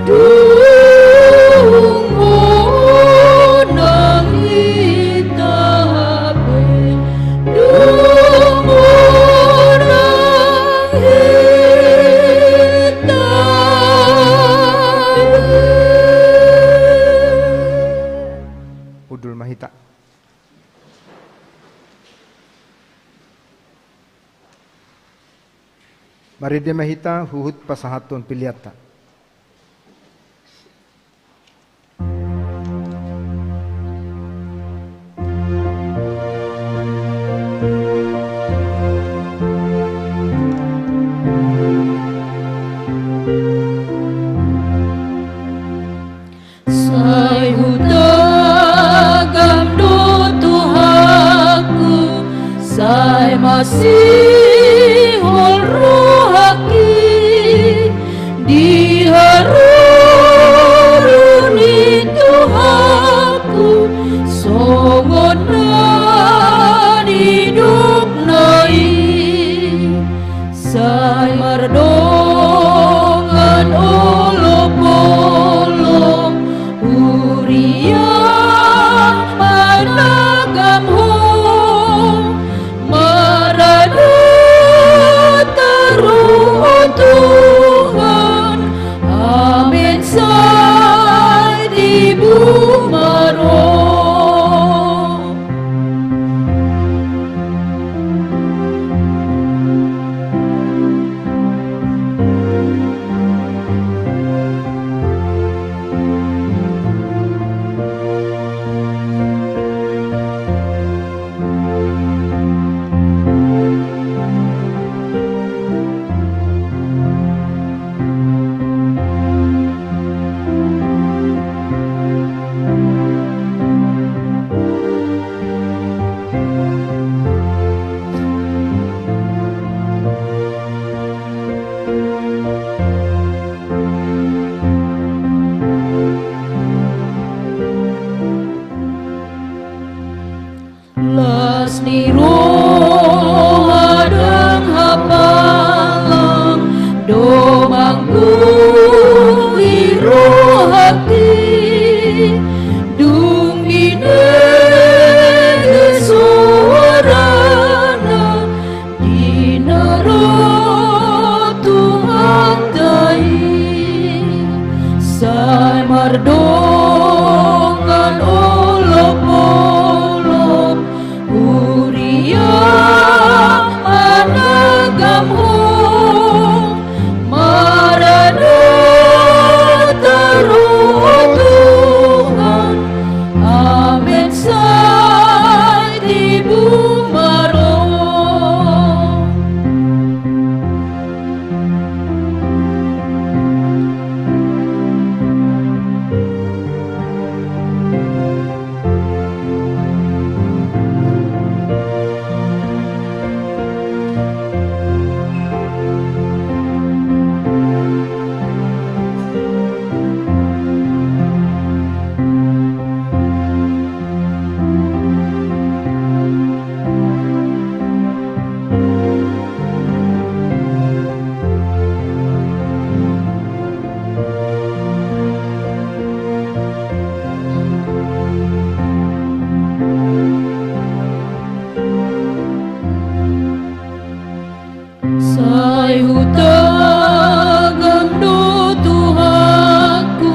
dung manang hita be, dung manang hita be. Hundul ma hita. Marende ma hita huhut pasahathon peleanta. Sai hutagam do Tuhanku, sai masihol rohangki di haroro ni Tuhanku, songon na nidok na Ni roha ndang hapalang, domangku i rohangki, dung binege suarana, di na ro Tuhanta i, sai mardongan olopolop, huria managamhon, marada taru Tuhan, amen sai tibu ma ro. Sai hutagam do Tuhanku,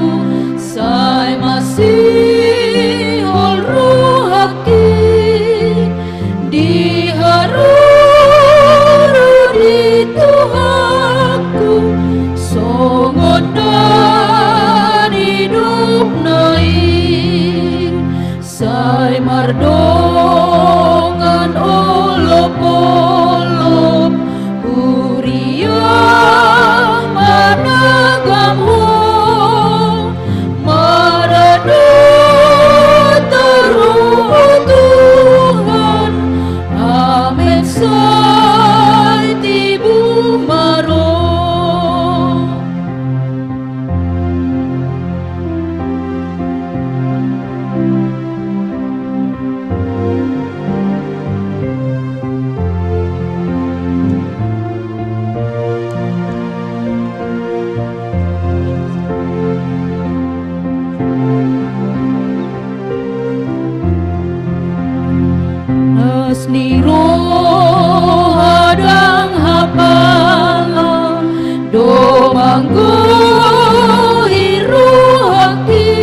sai masihol rohangki, di haroro ni Tuhanku, songon na nidokna i. Sai mardongan olopolop, huria managamhon, marada taru Tuhan, amen sai tibu ma ro. Las ni roha ndang hapalang, domangku i rohangki,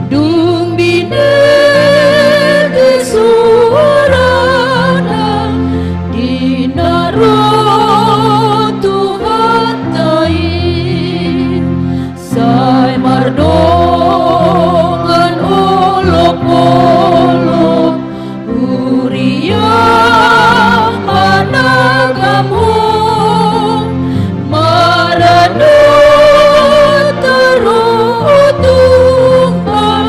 dung binege suarana, di na ro Tuhanta i. Sai mardongan olopolop, huria managamhon, marada taru Tuhan,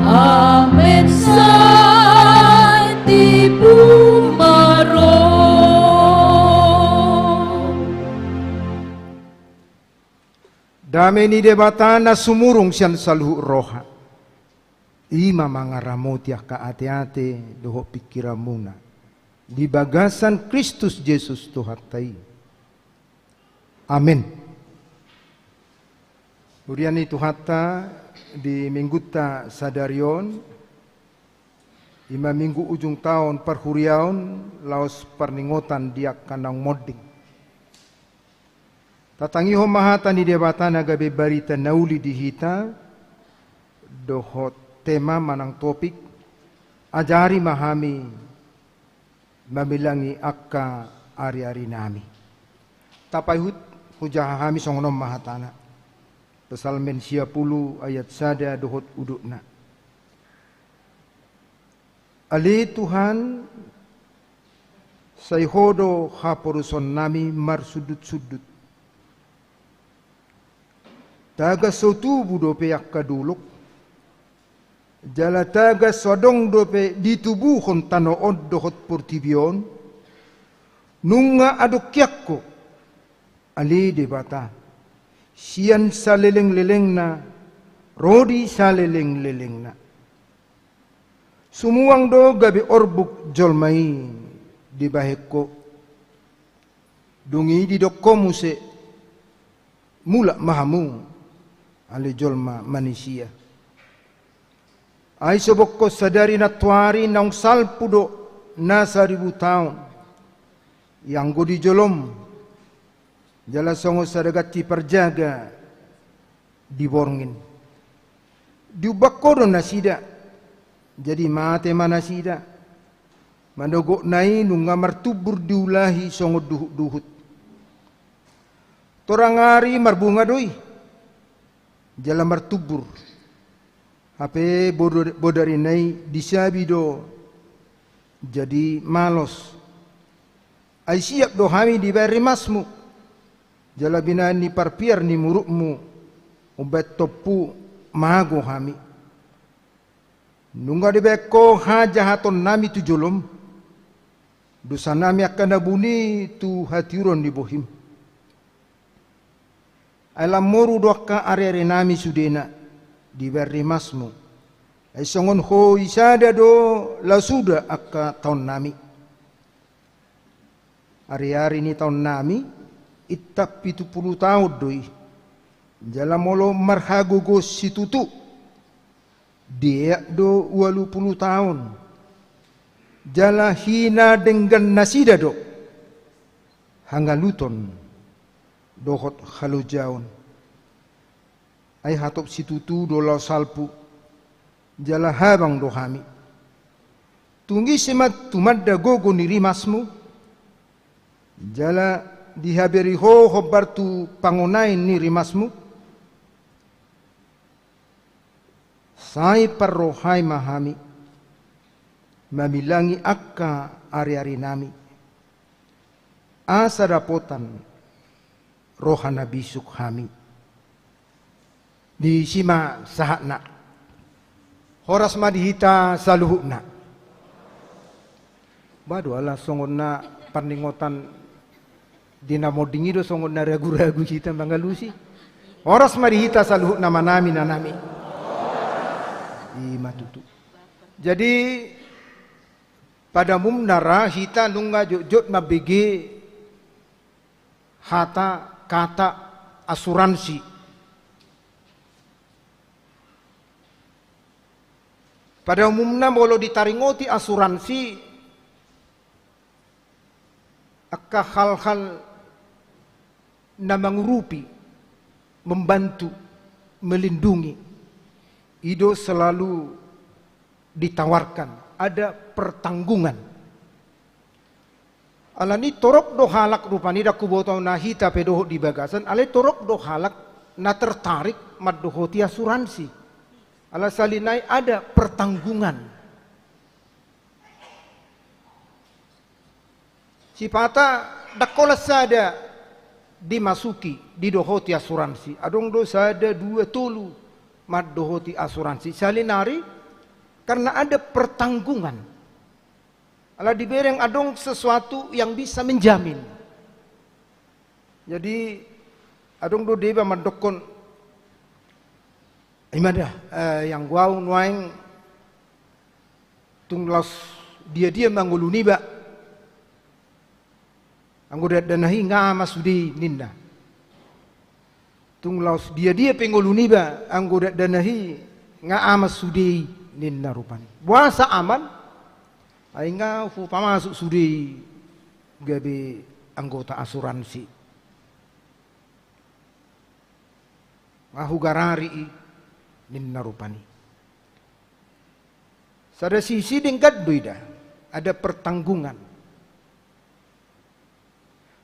amen sai tibu ma ro. Dame ni Debata na sumurung sian saluhut roha, i ma mangaramoti angka ateate dohot pingkiranmuna di bagasan Kristus Jesus Tuhanta i. Amen. Huria ni Tuhanta, di minggunta sadari on, i ma minggu ujung taon parhuriaon laos parningotan di angka naung monding. Tatangihon ma hata ni Debata na gabe barita na uli di hita, dohot tema manang topik, ajari ma hami mamilangi angka ariarinami. Tapaihut hujaha hami, songon on ma hatana. Psalmen sia pulu ayat sada dohot udutna. Ale Tuhan, sai Ho do haporusonnami marsundutsundut. Tagan so tubu dope angka dolok, jala tagan so adong dope ditubuhon tano on dohot portibi on, nunga adong hian Ho, ale Debata, sian salelenglelengna ro di salelenglelengna. Sumuang do gabe orbuk jolma i dibahen ho. Dung i didok ho muse, mulak ma hamu, ale jolma manisia. Ai so bokkon sadari nantoari naung salpu do na saribu taon i anggo di jolom, jala songon sada ganti parjaga di borngin. Diumbak ho do nasida, jadi mate ma nasida. Manogotna i nunga martumbur diulahi songon duhutduhut. Torang ari marbunga do i, jala martumbur. Hape bodo-, bodarina i disabi do, jadi malos. Ai siap do hami dibahen rimasmu, jala binahen ni parpiar ni murukmu, umbahen tompu mago hami. Nunga dibahen ho hajahatonnami tu jolom, dosanami angka na buni tu hatiuron ni bohim. Ai lam moru do angka ariarinami sudena dibahen rimasmu. Ai songon ho i sada do laos suda angka taonnami. Ariari ni taonnami, intap pitu pulu taon do i. Jala molo marhagogoon situtu, dieak do ualu pulu taon. Jala hinadenggan nasida do hangaluton dohot halojaon. Ai hatop situtu do laos salpu, jala habang do hami. Tung ise ma tumanda gogo ni rimasmu, jala dihabiri ho hombar tu pangonain ni rimasmu? Sai parrohai ma hami mamilangi angka ariarinami, asa dapotan roha na bisuk hami. Disi ma sahatna. Horas ma di hita saluhutna. Ba do ala songon na parningotan di na monding i do songon na ragu-ragu hita mangalusi. Horas ma di hita saluhutna, amanami, inanami. I ma tutu. Jadi, pada umumna ra hita nunga jotjot mambege hata, kata asuransi. Pada umumna molo ditaringoti asuransi, angka hal-hal na mangurupi, membantu, melindungi, i do selalu ditawarkan, ada pertanggungan. Alani torop do halak rupani, ndang huboto na hita pe dohot di bagasan, alai torop do halak na tertarik mandohoti asuransi. Ala sahali nai ada pertanggungan. Sipata ndang holan sada dimasuki, didohoti asuransi. Adong do sada, dua, tolu mandohoti asuransi. Sahali nari, karena ada pertanggungan. Ala dibereng adong sesuatu yang bisa menjamin. Jadi, adong do deba mandokkon, ima da, eh, anggo au nuaeng tung laos dia-dia ma ngolu niba, anggo dakdanak i nga ama sude i ninna. Tung laos dia-dia pe ngolu niba, anggo dakdanak i nga ama sude i ninna rupani. Boasa aman? Ai nga hupamasuk sude i gabe anggota asuransi. Nga hugarari i ninna rupani. Sada sisi denggan do i da, ada pertanggungan.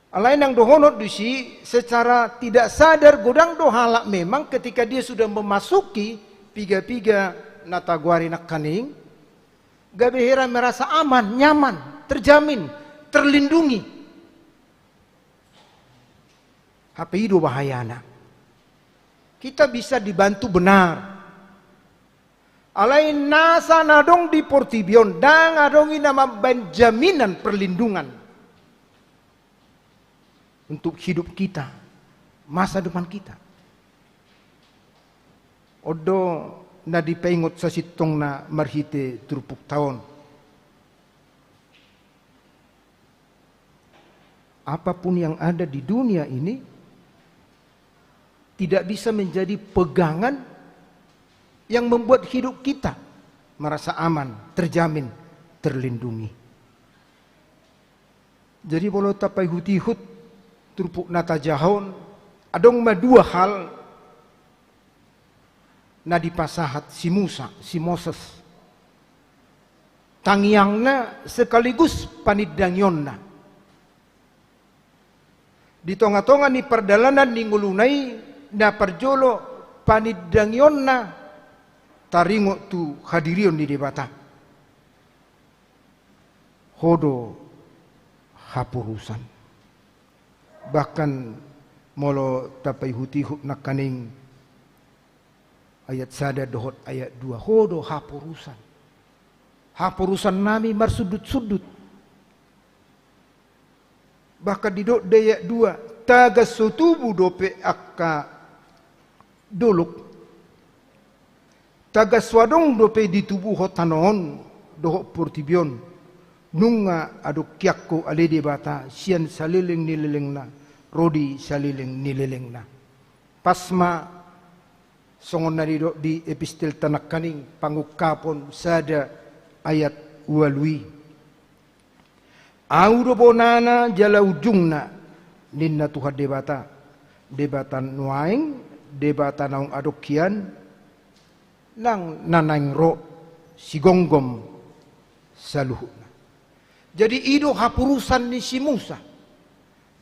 Alai nang dohonon disi, secara tidak sadar godang do halak memang ketika dia sudah memasuki piga-piga na tagoari nangkaning, gabe hira merasa aman, nyaman, terjamin, terlindungi. Hape i do bahayana. Kita bisa dibantu benar. Alai nasa na adong di portibi on, ndang adong i na mambaen jaminan perlindungan untuk hidup kita, masa depan kita. On do na dipaingot sasintongna marhite turpukta on. Apapun yang ada di dunia ini tidak bisa menjadi pegangan yang membuat hidup kita merasa aman, terjamin, terlindungi. Jadi, molo tapaihut-ihut turpuk na tajaha on, adong ma dua hal na dipasahat si Musa, si Moses. Tangiangna sekaligus panindangionna. Di tonga-tonga ni pardalanan ni ngoluna i, na parjolo panindangionna taringot tu hadirion ni Debata. Ho do haporusan. Bahkan molo tapaihut-ihut nangkaning ayat sada dohot ayat dua, ho do haporusan. Haporusan nami marsundut-sundut. Bahkan didok di ayat dua, tagan so tubu dope angka dolok. Tagan so adong dope ditubuhon tano on dohot portibi on, nunga adong hiangkon ale Debata sian saleleng ni lelengna ro di saleleng ni lelengna. Pas ma songon na nidok di epistelta nangkaning, Pangungkapon sada ayat ualu i. Ahu do bonana jala ujungna, ninna Tuhan Debata, Debata nuaeng, Debata naung adong hian, nang na naeng ro, sigomgom saluhutna. Jadi i do haporusan ni si Musa.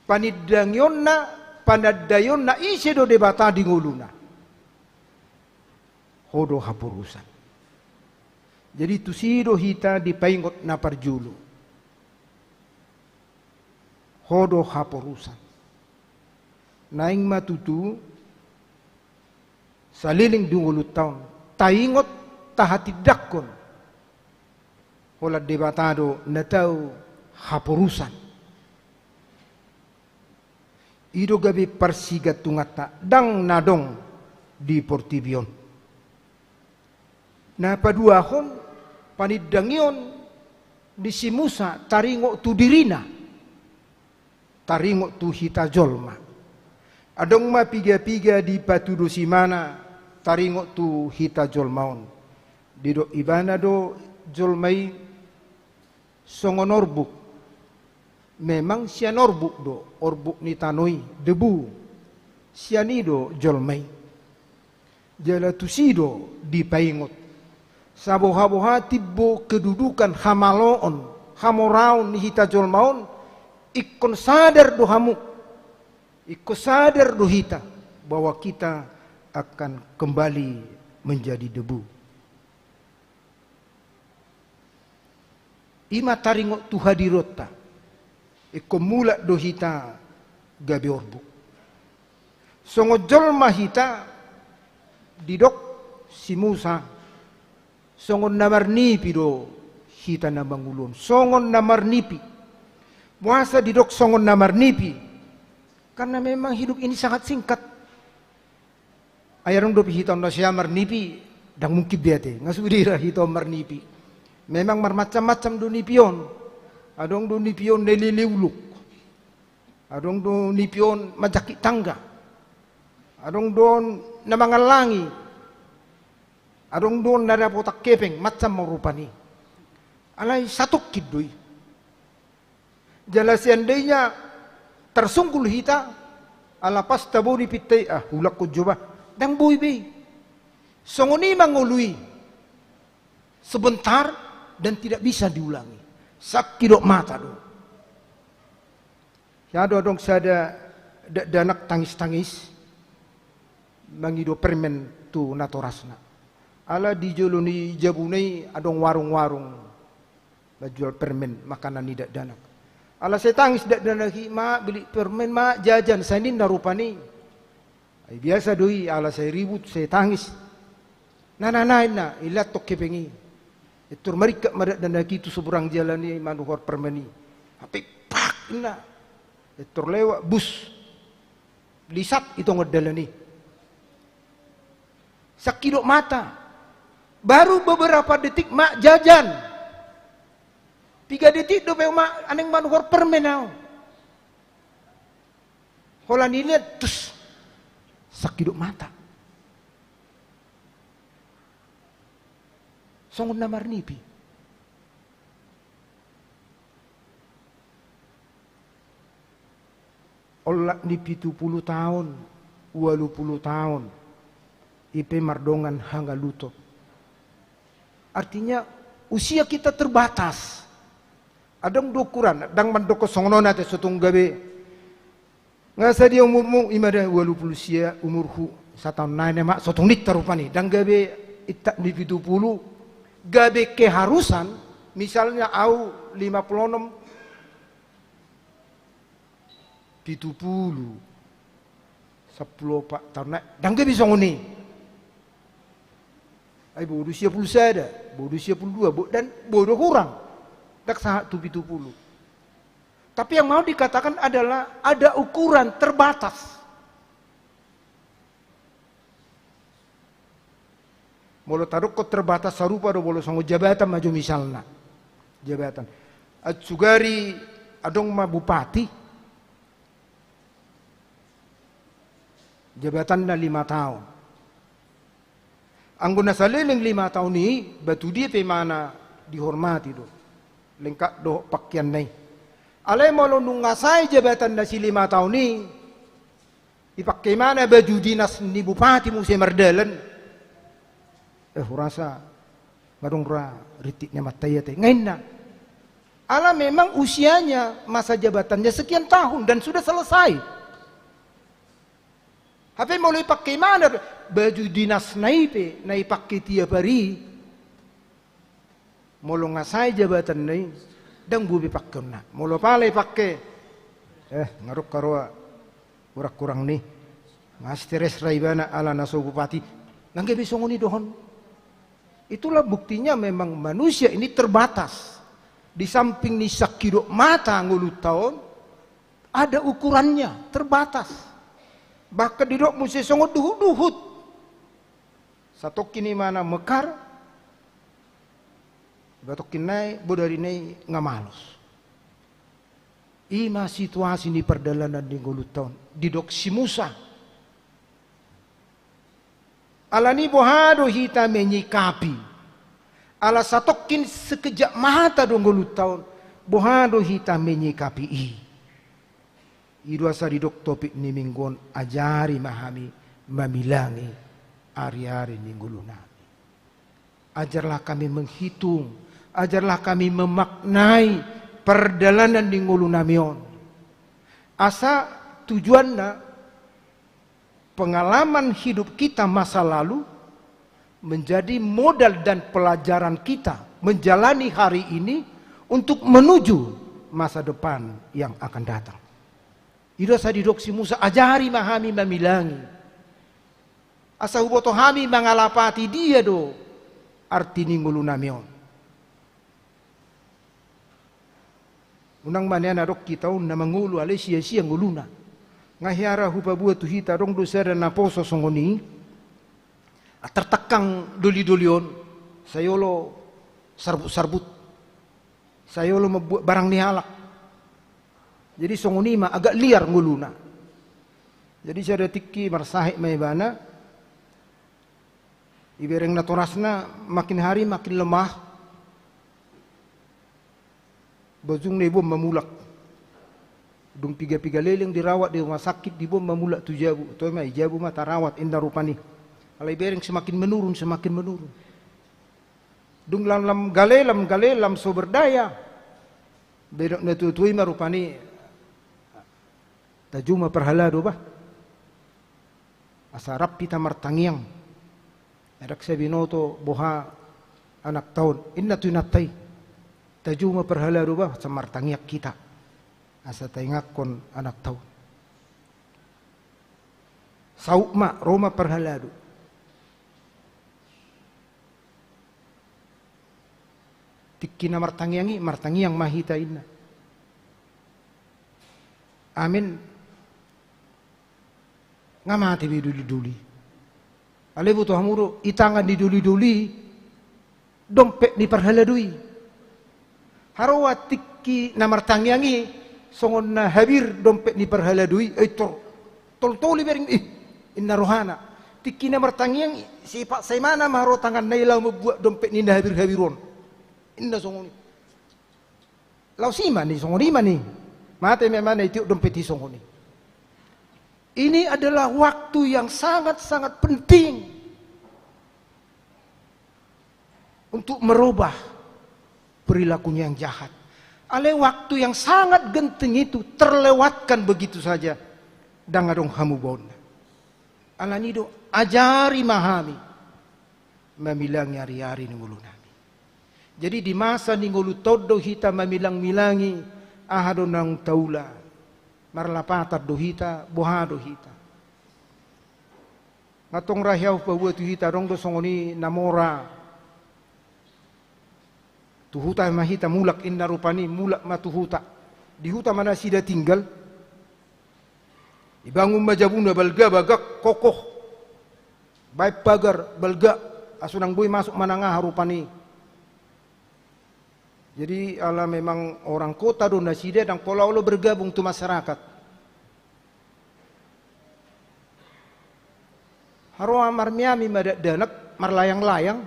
Panindangionna, panandaionna ise do Debata di ngoluna. Ho do haporusan. Jadi tusi do hita dipaingot na parjolo. Ho do haporusan. Naeng ma tutu saleleng di ngolunta on taingot, tahatindangkon. Holan Debata do na tau haporusan. I do gabe parsigantunganta, ndang na adong di portibi on. Na paduahon, panindangion ni si Musa taringot tu dirina, taringot tu hita jolma. Adong ma piga-piga dipatudos ibana taringot tu hita jolma on. Didok ibana do jolma i songon orbuk. Memang sian orbuk do, orbuk ni tano i, debu. Sian i do jolma i. Jala tusi do dipaingot. Saboha-boha timbo kedudukan, hamaloon, hamoraon ni hita jolma on, ingkon sadar do hamu. Ingkon sadar do hita bahwa kita akan kembali menjadi debu. I ma taringot tu hadirionta. Ingkon mulak do hita gabe orbuk. Songon jolma hita, didok si Musa, songon na marnipi do hita na mangolu on. Songon na marnipi. Boasa didok songon na marnipi? Karena memang hidup ini sangat singkat. Ai adong dope hita on na sai marnipi, ndang mungkin be ate, nga sude ra hita on marnipi. Memang marmacam-macam do nipi on. Adong do nipi on na lele ulok. Adong do nipi on manjangkit tangga. Adong do on na mangallangi. Adong do on na dapotan hepeng, macam ma rupani. Alai satongkin do i. Jala seandainya tersunggul hita, ala pas tabo ni pinta i, ah, hulangkon jo bah, ndang boi be i. Songon i ma ngolu i. Sebentar dan tidak bisa diulangi. Sangkidop mata do. Ia do adong sada dakdanak tangis-tangis mangido permen tu natorasna. Ala di jolo ni jabuna i adong warung-warung manjual permen, makanan ni dakdanak. Ala sai tangis dakdanak i, ma beli permen ma, jajan, sai ninna rupani. Ai biasa do i, ala sai ribut, sai tangis. Na, na, na, ninna, ilehon hepeng i. Intor maringkat ma dakdanak i tu seberang jalan i manuhor permen i. Hape pak, ninna. Intor lewat bus. Lisat i tongon dalan i. Sangkidop mata. Baru beberapa detik ma jajan. Piga detik dope ma naeng manuhor permen au. Holan ilean, tus, sangkidop mata. Songon na marnipi. Olat ni pitu pulu taon, ualu pulu taon, i pe mardongan hangaluton. Artinya, usia kita terbatas. Adong do ukuran, ndang mandokkon songon on ate, so tung gabe. Nga sadia umurmu? I ma da ualu pulu sia umurhu, sataon nai ma, so tung ninta rupani. Ndang gabe intak ni pitu pulu, gabe keharusan, misalnya au lima pulu onom, pitu pulu, sampulu opat taon nai, ndang gabe songon i. Ai bodo sia pulu sada, bodo sia pulu dua, bo-, dan bodo hurang. Ndang sahat tu pitu pulu. Tapi yang mau dikatakan adalah ada ukuran terbatas. Molo tadokkon terbatas, sarupa do molo songon jabatan ma jo misalna. Jabatan. Atsugari adong ma bupati, jabatanna lima taon. Anggo na saleleng lima taon i, ba tu dia pe imana dihormati do. Lengkap dohot pakeanna i. Alai molo nunga sae jabatan na silima taon i, dipake imana baju dinas ni bupati muse mardalan. Eh, hurasa nunga adong ra rintik ni amanta i ate, nga inna. Ala memang usianya, masa jabatannya sekian tahun dan sudah selesai. Hape molo dipake imana baju dinasna i pe, na dipake tiap ari, molo nga sae jabatanna i, ndang boi be pakeonna. Molo pala dipake, eh, nga adong haroa hurang-hurang ni, nga stres ra ibana ala na so bupati. Ndang gabe songon i dohon. Itulah buktinya memang manusia ini terbatas. Di samping ni sangkidop mata ngolunta on, ada ukurannya, terbatas. Bahkan didok muse songon duhut-duhut. Satongkin imana mekar, ba tongkin nai, bodari nai nga malos. I ma situasi ni pardalanan ni ngolunta on, didok si Musa. Alani boha do hita menyikapi? Ala satongkin sekejap mata do ngolunta on, boha do hita menyikapi i? I do asa didok topik ni minggu on, ajari ma hami mamilangi ari-ari ni ngolunami. Ajarlah kami menghitung, ajarlah kami memaknai pardalanan ni ngolunami on. Asa tujuanna, pengalaman hidup kita masa lalu menjadi modal dan pelajaran kita menjalani hari ini untuk menuju masa depan yang akan datang. I do asa didok si Musa, ajari ma hami mamilangi. Asa huboto hami mangalapati dia do arti ni ngolunami on. Unang ma nian adong hita on na mangolu alai sia-sia ngoluna. Nga hea ra hupaboa tu hita, adong do sada naposo songon i. Tartangkang doli-doli on, sai olo sarbut-sarbut, sai olo mambuat barang ni halak. Jadi songon i ma, agak liar ngoluna. Jadi sada tingki marsahit ma ibana, ibereng natorasna makin hari makin lemah. Bojongna diboan ma mulak. Dung piga-piga leleng dirawat di rumah sakit, diboan ma mulak tu jabu. Toe ma, i jabu ma tarawat, inna rupani. Alai ibereng semakin menurun, semakin menurun. Dung lam-lam gale, lam gale, lam so berdaya. Didok natua-tua i ma rupani, tajou ma parhalado bah. Asa rap hita martangiang. Ndang sai binoto boha anakta on, inna tu inanta i. Tajou ma parhalado bah, asa martangiang hita. Asa taingakkon anakta on. Saut ma, ro ma parhalado. Tingki na martangiang i, martangiang ma hita, inna. Amen. Nga mate be doli-doli. Alai boto hamu do, i tangan ni doli-doli, dompet ni parhalado i. Haroa tingki na martangiang i, songon na habir dompet ni parhalado i, eh, tor, toltol ibereng, ih, inna rohana. Tingki na martangiang i, sipaksa imana ma ro tanganna i laho mambuat dompet ni na habir-habir on. Inna songon i. Laos i ma ni, songon i ma ni. Mate memang na itiop dompet i songon i. Ini adalah waktu yang sangat-sangat penting untuk merubah perilakunya yang jahat. Alai waktu yang sangat genting itu terlewatkan begitu saja. Ndang adong hamubaonna. Alani do, ajari ma hami mamilangi ari-ari ni ngolunami. Jadi di masa ni ngolunta on do hita mamilang-milangi, aha do naung taula. Marlapatan do hita, boha do hita. Nga tong ra hea hupaboa tu hita, adong do songon i na mora. Tu huta ma hita mulak, inna rupani, mulak ma tu huta. Di huta ma nasida tinggal. Dibangun ma jabuna balga, bagak, kokoh. Baen pagar, balga. Asa unang boi masuk manang aha rupani. Jadi ala memang orang kota do nasida, ndang pola olo bergabung tu masyarakat. Haroa marmiami ma dakdanak, marlayang-layang.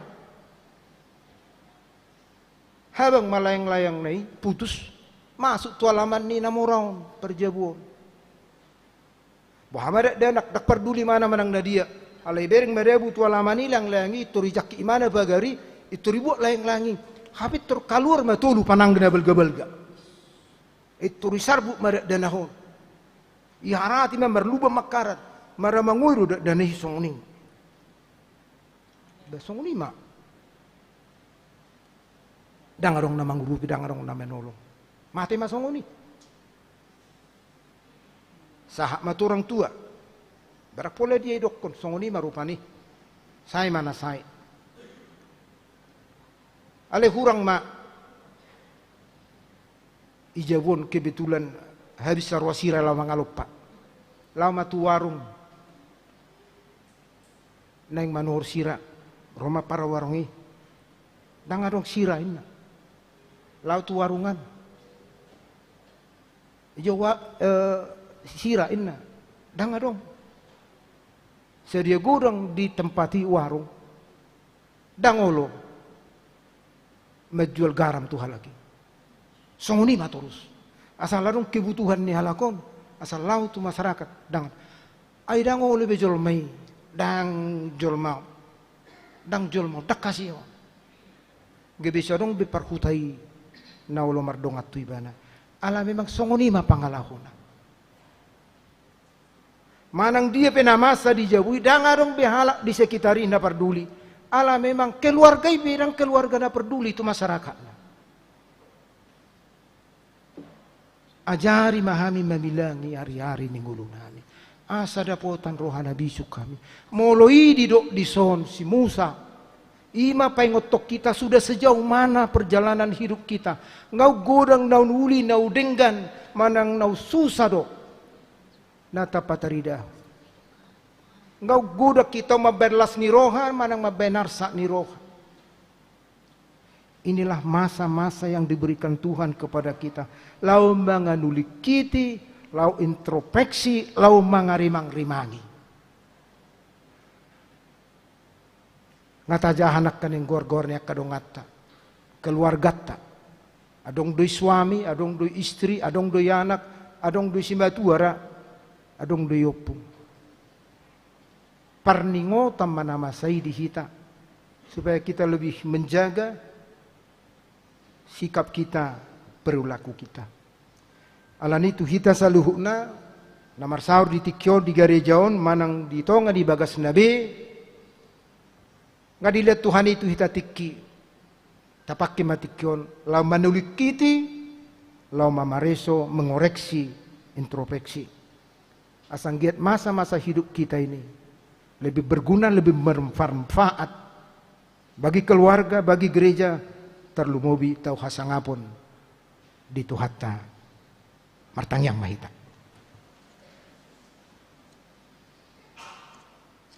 Habang ma layang-layangna i, putus, masuk tu alaman ni na mora on, parjabu on. Boha ma dakdanak, ndang parduli imana manang na dia. Alai ibereng ma dabu tu alaman i layang-layang i, tor ijangkit imana pagar i, tor ibuat layang-layang i. Hape tor kaluar ma tolu panangna balga-balga. Tor isarbut ma dakdanak on. Iharati ma marlubang mangkarat, maramangoi do dakdanak i songon i. Ba songon i ma. Ndang adong na mangurupi, ndang adong na manolong. Mate ma songon i. Sahat ma tu orang tua. Barang pola dia idokkon, songon i ma rupani. Sae ma na sae. Alai hurang ma. Di jabu on kebetulan habis saroa sira laho mangalompa. Laho ma tu warung. Naeng manuhor sira, ro ma parawarung i. Ndang adong sira inna. Laho tu warungan. Ijo wa, eh, sira inna. Ndang adong. Sadia godang di tempat i warung. Ndang olo manjual garam tu halak i. Songon i ma torus. Asal adong kebutuhan ni halak on, asal laho tu masyarakat. Ndang. Ai ndang olo be jolma i, ndang jolma on. Ndang jolma on, ndang hasea on. Gabe so adong be parhuta i na olo mardongan tu ibana. Ala memang songon i ma pangalahona. Manang dia pe na masa di jabu i, ndang adong be halak di sekitar i na parduli. Ala memang keluarga i pe ndang keluarga na parduli tu masyarakatna. Ajari ma hami mamilangi ari-ari ni ngolunami. Asa dapotan roha na bisuk hami. Molo i didok dison si Musa. I ma paingothon hita sudah sejauh mana perjalanan hidup kita. Naung godang, naung uli, naung denggan, manang naung susa do na tapatarida. Naung godang hita mambaen las ni roha, manang mambaen arsak ni roha. Inilah masa-masa yang diberikan Tuhan kepada kita. Laho manganulingkiti, laho introspeksi, laho mangarimang-rimangi. Nga tajaha nangkaning goar-goar ni angka donganta, keluarganta. Adong do i suami, adong do i istri, adong do i anak, adong do i simatua ra, adong do i ompung. Parningotan ma na masa i di hita, supaya kita lebih menjaga sikap kita, perilaku kita. Alani tu hita saluhutna, na marsaor di tingki on di gareja on, manang di tonga ni bagasna be, nga dilehon Tuhan i tu hita tingki, tapangke ma tingki on, laho manulingkiti, laho mamareso, mengoreksi, introspeksi. Asa anggiat masa-masa hidup kita ini lebih berguna, lebih bermanfaat bagi keluarga, bagi gereja, tarlumobi tu hasangapon di Tuhanta. Martangiang ma hita.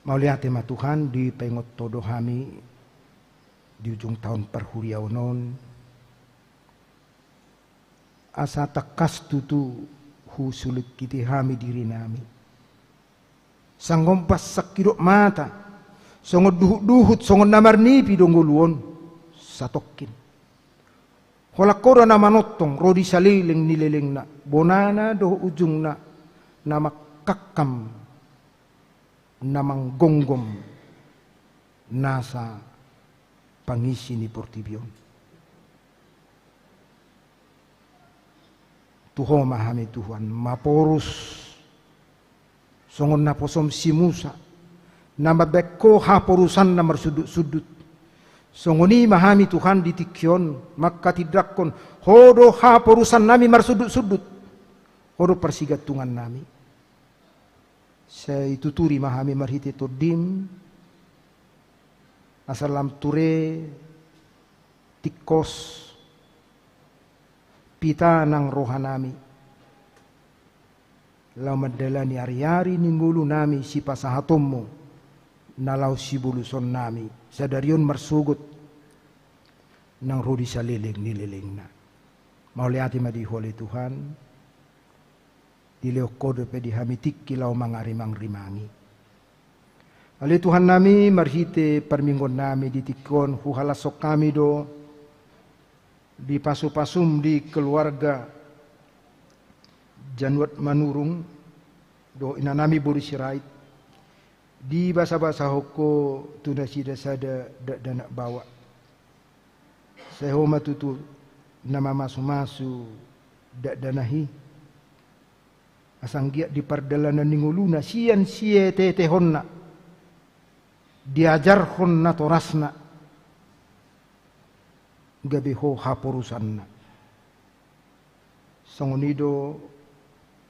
Mauliate ma Tuhan, dipaingot Ho do hami di ujung taon parhuriaon on, asa tangkas tutu husulingkiti hami dirinami. Songon pansangkidop mata, songon duhutduhut, songon na marnipi do ngolu on satongkin. Holan Ho do na manongtong ro di saleleng ni lelengna, bonana dohot ujungna, na mangkangkam, na manggomgom nasa pangisi ni portibi on. Tu Ho ma hami Tuhan, maporus songon naposom si Musa, na mambahen Ho haporusanna marsundutsundut. Songon i ma hami Tuhan di tingki on, manghatindanghon Ho do haporusannami marsundutsundut, Ho do parsigantungannami. Sai tuturi ma hami marhite Tondim, asa lam ture, tingkos, pita nang rohanami, laho mandalani ariari ni ngolunami sipasahatonmu, na laho sibolusonnami sadari on marsogot, nang ro di saleleng ni lelengna. Mauliate ma di Ho ale Tuhan, dilehon Ho dope di hami tingki laho mangarimangrimangi. Ale Tuhannami, marhite parmingguonnami di tingki on, huhalashon hami do di pasupasum di keluarga Januat Manurung dohot inanami boru Sirait, dibasabasahon Ho tu nasida sada dakdanak baoa. Sai Ho ma tutu na mamasumasu dakdanak i, asa anggiat di pardalanan ni ngoluna sian sieteetehonna, diajarhon natorasna, gabe Ho haporusanna. Songon i do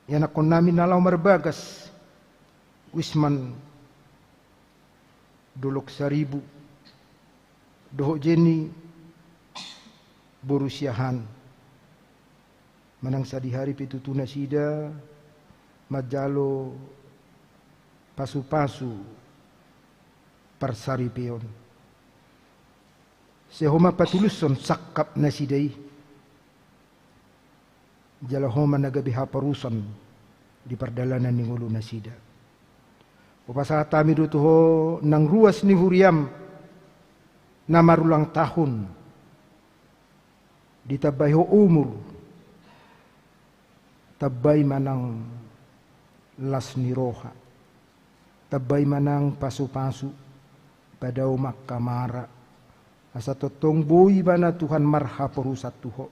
ianakhonnami na laho marbagas, Wisman Dolok Saribu, dohot Jenny boru Siahaan. Manang sadihari pe tutu nasida manjalo pasupasu parsaripeon. Sai Ho ma patulushon sangkap nasida i. Jala Ho ma na gabe haporusan di pardalanan ni ngolu nasida. Hupasahat hami do tu Ho nang ruas ni huriam na marulang tahun. Ditambai Ho umur, tambai ma nang las ni roha, tambai ma nang pasupasu, padao ma angka mara, asa tongtong boi ibana Tuhan marhaporusan tu Ho.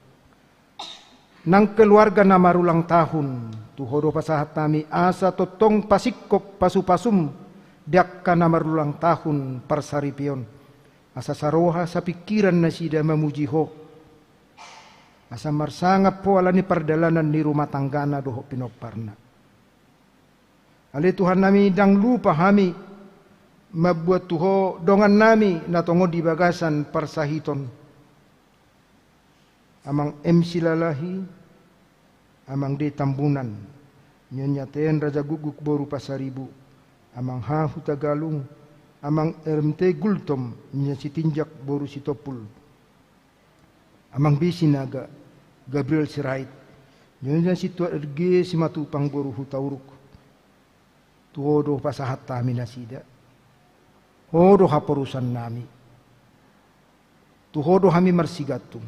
Nang keluarga na marulang tahun, tu Ho do pasahat hami, asa tongtong pasingkop pasupasum di angka na marulang tahun parsaripeon, asa saroha sapingkiran nasida mamuji Ho, asa marsangap Ho ala ni pardalanan ni rumah tanggana dohot pinomparna. Ale Tuhannami, ndang lupa hami mamboan tu Ho dongannami na tongon di bagasan parsahiton. Amang M Silalahi, Amang D Tambunan, Nyonya Ten Raja Guguk boru Pasaribu, Amang H Hutagalung, Amang R M T Gultom, Nyonya Sitinjak boru Sitompul, Amang B Sinaga, Gabriel Sirait, Nyonya Situat R G Simatupang boru Hutauruk. Tu Ho do pasahat hami nasida. Ho do haporusannami. Tu Ho do hami marsigantung.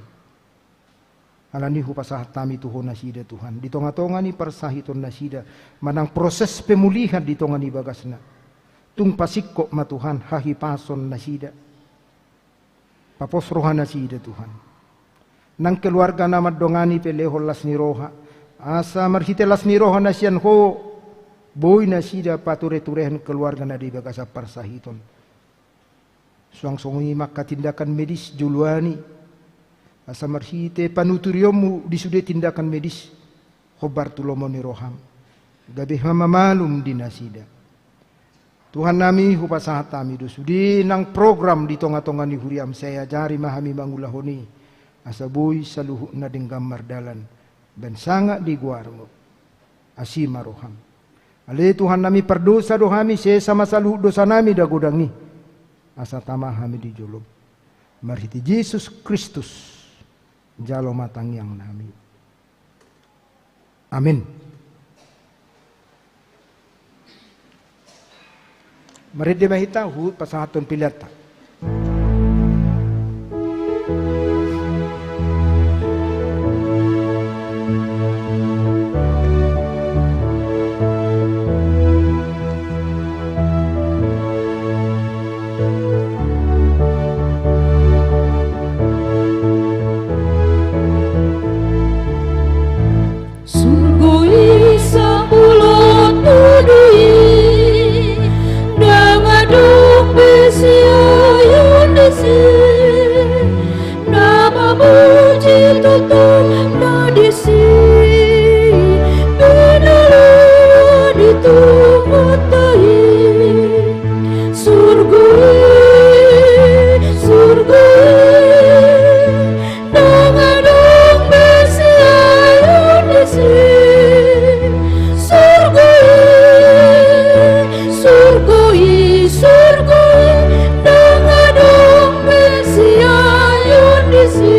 Ala ni i hupasahat hami tu Ho nasida Tuhan, di tongatonga ni parsahiton nasida, manang proses pemulihan di tonga ni bagasna. Tung pasingkop ma Tuhan hahipason nasida. Papos roha nasida Tuhan. Nang keluarga na mandongani pe lehon las ni roha, asa marhite las ni roha na sian Ho, boi nasida patureturehon keluarga na di bagasan parsahiton. Suang songon i ma angka tindakan medis joloan i, asa marhite panuturionmu di sude tindakan medis, hombar tu lomo ni roham, gabe hamamalum di nasida. Tuhannami, hupasahat hami do sude nang program di tongatonga ni huriam, sai ajari ma hami mangulahon i, asa boi saluhutna denggan mardalan bahen sangap di goarmu. Asi ma roham. Ale Tuhannami, pardosa do hami, sesa ma saluhut dosanami na godang i, asa tama hami di jolom. Marhite Jesus Kristus jalo ma tangiang nami. Amin. Marende ma hita huhut pasahathon pelean ta. Surgo i sampulon tudu i, ndang adong be siayon disi. Na mamuji Tuhan na disi, pinalua di tumundalhon i. Surgo i, surgo i, ndang adong be siayon disi. Surgo i, surgo i, surgo i, ndang adong be siayon disi.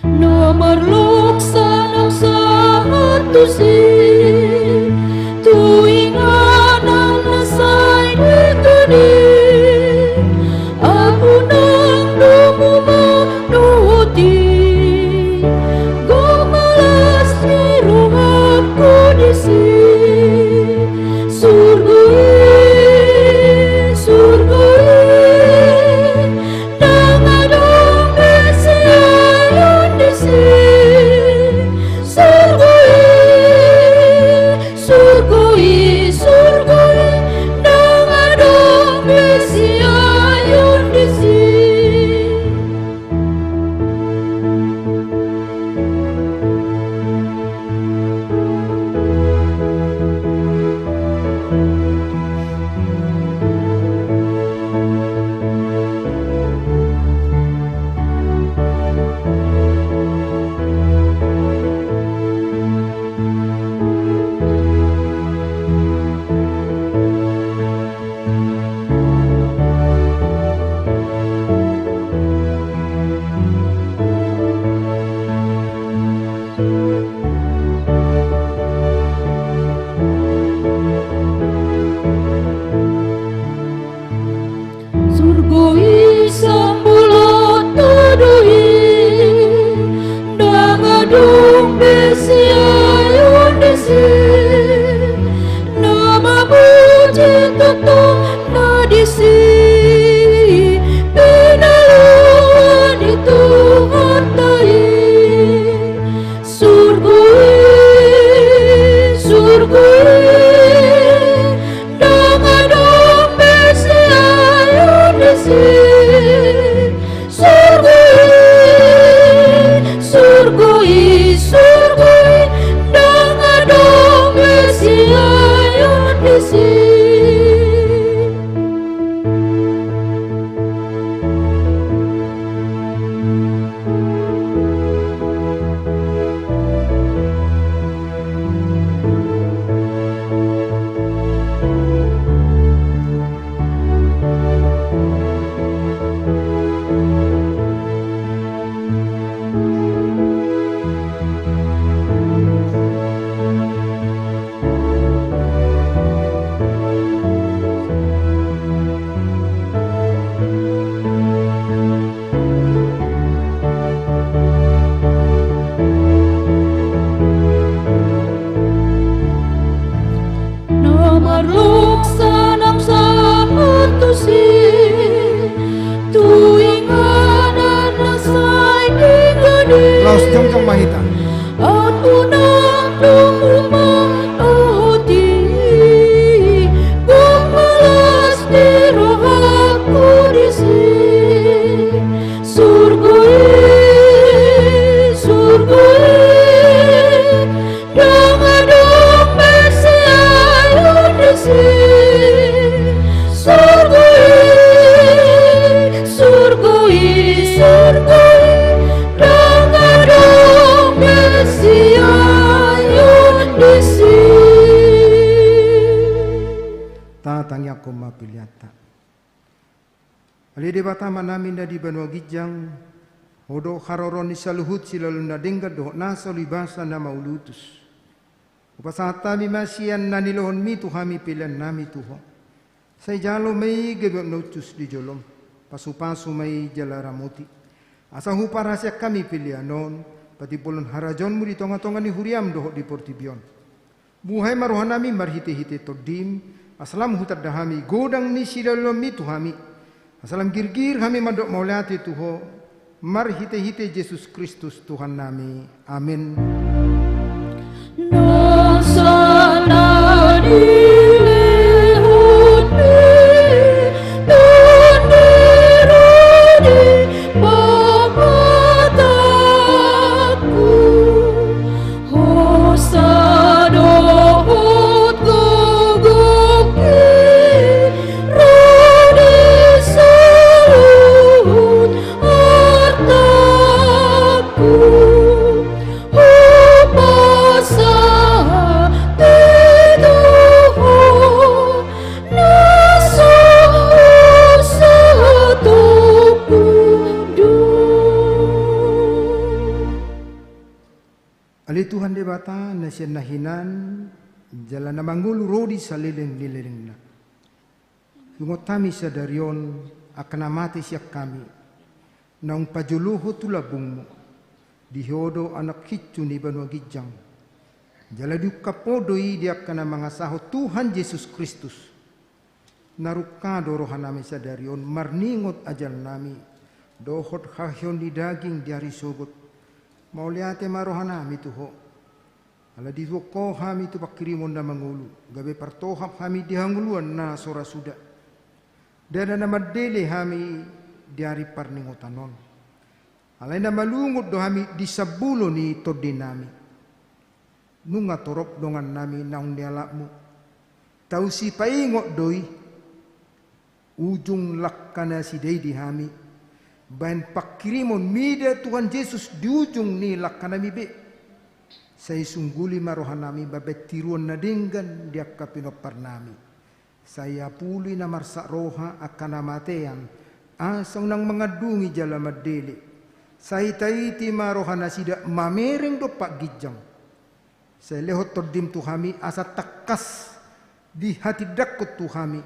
Na marloksan au sahat tusi, tu inganan na sai denggan i. Ahu nang domu manuhoti, gok ma las ni rohangku disi. Surgo i, surgo i, ndang adong be siayon disi. Surgo i, Jongjong ma hita. Aku nang dung humaoti, gok ma las ni rohangku disi. Surgo i, surgo i, ndang adong be siayon disi. Surgo i, surgo i, surgo i, ndang adong be siayon disi. Tatangiangkon ma peleanta. Ale Debata Amanami na di banua ginjang, Ho do haroroan ni saluhut silalo na denggan dohot nasa ulibasa na mauliutus. Hupasahat hami ma sian na nilehonMi tu hami peleannami tu Ho. Sai jalo ma i gabe na hushus di jolom, pasupasu ma i jala ramoti. Asa huparhaseang hami pelean on, patimbulhon harajaonMu di tongatonga ni huriaM dohot di portibi on. Buhai ma rohanami marhitehite TondiM, asa lam hutanda hami godang ni silehonMi tu hami. Asa lam girgir hami mandok mauliate tu Ho, marhitehite Jesus Kristus Tuhannami. Amen. Nasa na nilehonMi, Tondi ro di pamatangku. Hosa dohot gogongki ro di saluhut artangku. Hupasahat i tu Ho na so satongkin do. Ale Tuhan Debata, na sian na hinan jala na mangolu ro di saleleng ni lelengna. Huingot hami sadari on angka na mate sian hami, naung pajolo Ho tu lambungMu. Di Ho do anak hinsu ni banua ginjang. Jala diungkap Ho do i di angka na mangasahon Tuhan Jesus Kristus. Na rungka do rohanami sadari on marningot ajalnami dohot haheheon ni daging di ari sogot. Mauliate ma rohanami tu Ho. Ala dituhok Ho hami tu panghirimon na mangolu, gabe partohap hami di hangoluan na so ra suda. Ndada na mandele hami di ari parningotan on. Alai na malungun do hami di sambulo ni tondinami. Nunga torop dongannami naung nialapMu. Tau sipaingot do i. Ujung langka nasida i di hami. Baen panghirimon mida Tuhan Jesus di ujung ni langkanami be. Sai sungguli ma rohanami mambaen tiruon na denggan di angka pinomparnami. Sai apuli na marsak roha angka na matean, asa unang mangandungi jala mandele. Sai taiti ma rohanasida mamereng dompak ginjang. Sai lehon TondiM tu hami asa tangkas dihatindangkon tu hami,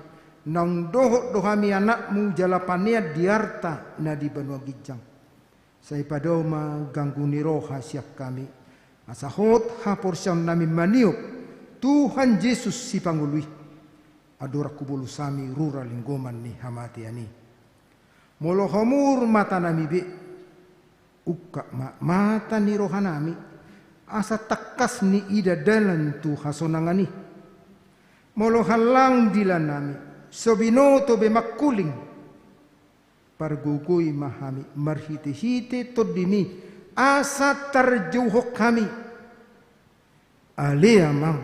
naung dohot do hami anakMu jala panean di arta na di banua ginjang. Sai padao ma ganggu ni roha sian hami, asa hot haporseaonnami maniop Tuhan Jesus Sipangolu i. Andorang hubolus hami rura linggoman ni hamatean i. Molo homur matanami be, ungkap ma mata ni rohanami, asa tangkas niida dalan tu hasonangan i. Molo hallang dilanami, so binoto be mangkuling. Pargogoi ma hami marhitehite TondiMi, asa tarjouhon hami. Ale Amang,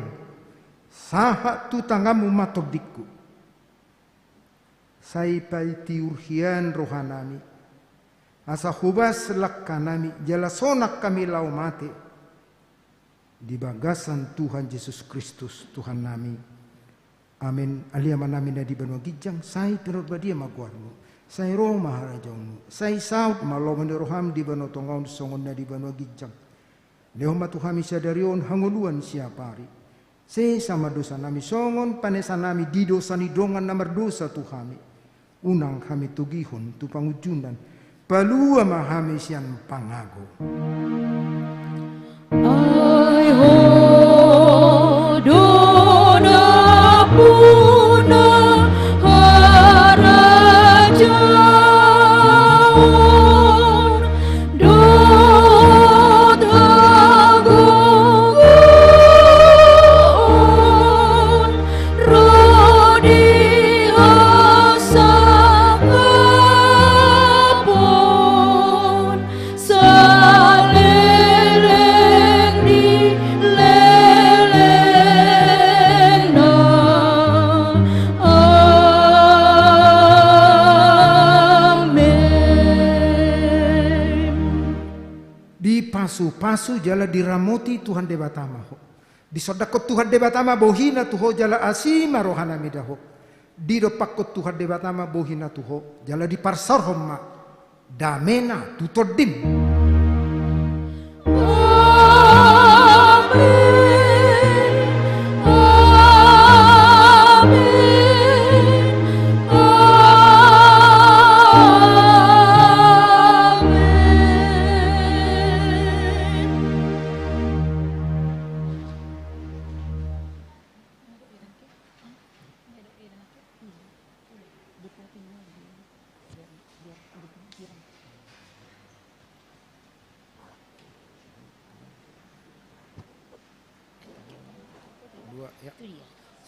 sahat tu tanganMu ma tondingku. Sai patiur hian rohanami, asa hobas langkanami jala sonang hami laho mate di bagasan Tuhan Jesus Kristus Tuhannami. Amen. Ale Amanami na di banua ginjang, sai pinarbadia ma goarMu, sai ro ma harajaonMu, sai saut ma lomo ni rohaM di banua tonga on songon na di banua ginjang. Lehon ma tu hami sadari on hangoluan siapari. Sesa ma dosanami songon panesanami di dosa ni dongan na mardosa tu hami. Unang hami togihon tu pangunjunan. Palua ma hami sian pangago. Ai Ho do nampuna harajaon dohot Dipamasu jala diramoti Tuhan Debata ma ho. Disondangkon Tuhan Debata ma bohina tu ho jala asi ma rohana mida ho. Didompakkon Tuhan Debata ma bohina tu ho jala diparsaorhon ma damena tu tondim. Amen. Amen. Amen. Dua, ya.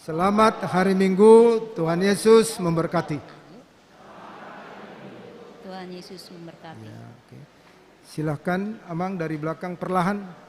Selamat hari Minggu, Tuhan Yesus memberkati. Tuhan Yesus memberkati. Ya, oke. Silahkan, Amang, dari belakang perlahan.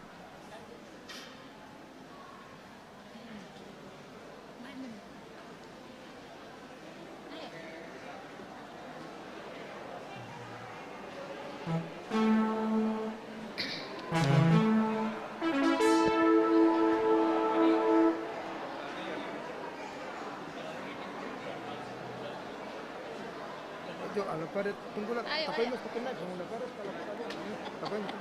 Jo, ala paret, tunggu lah. Ayo, ayo. Mas, pakai naik, bangun paret, kalau pakai naik. Pakai naik.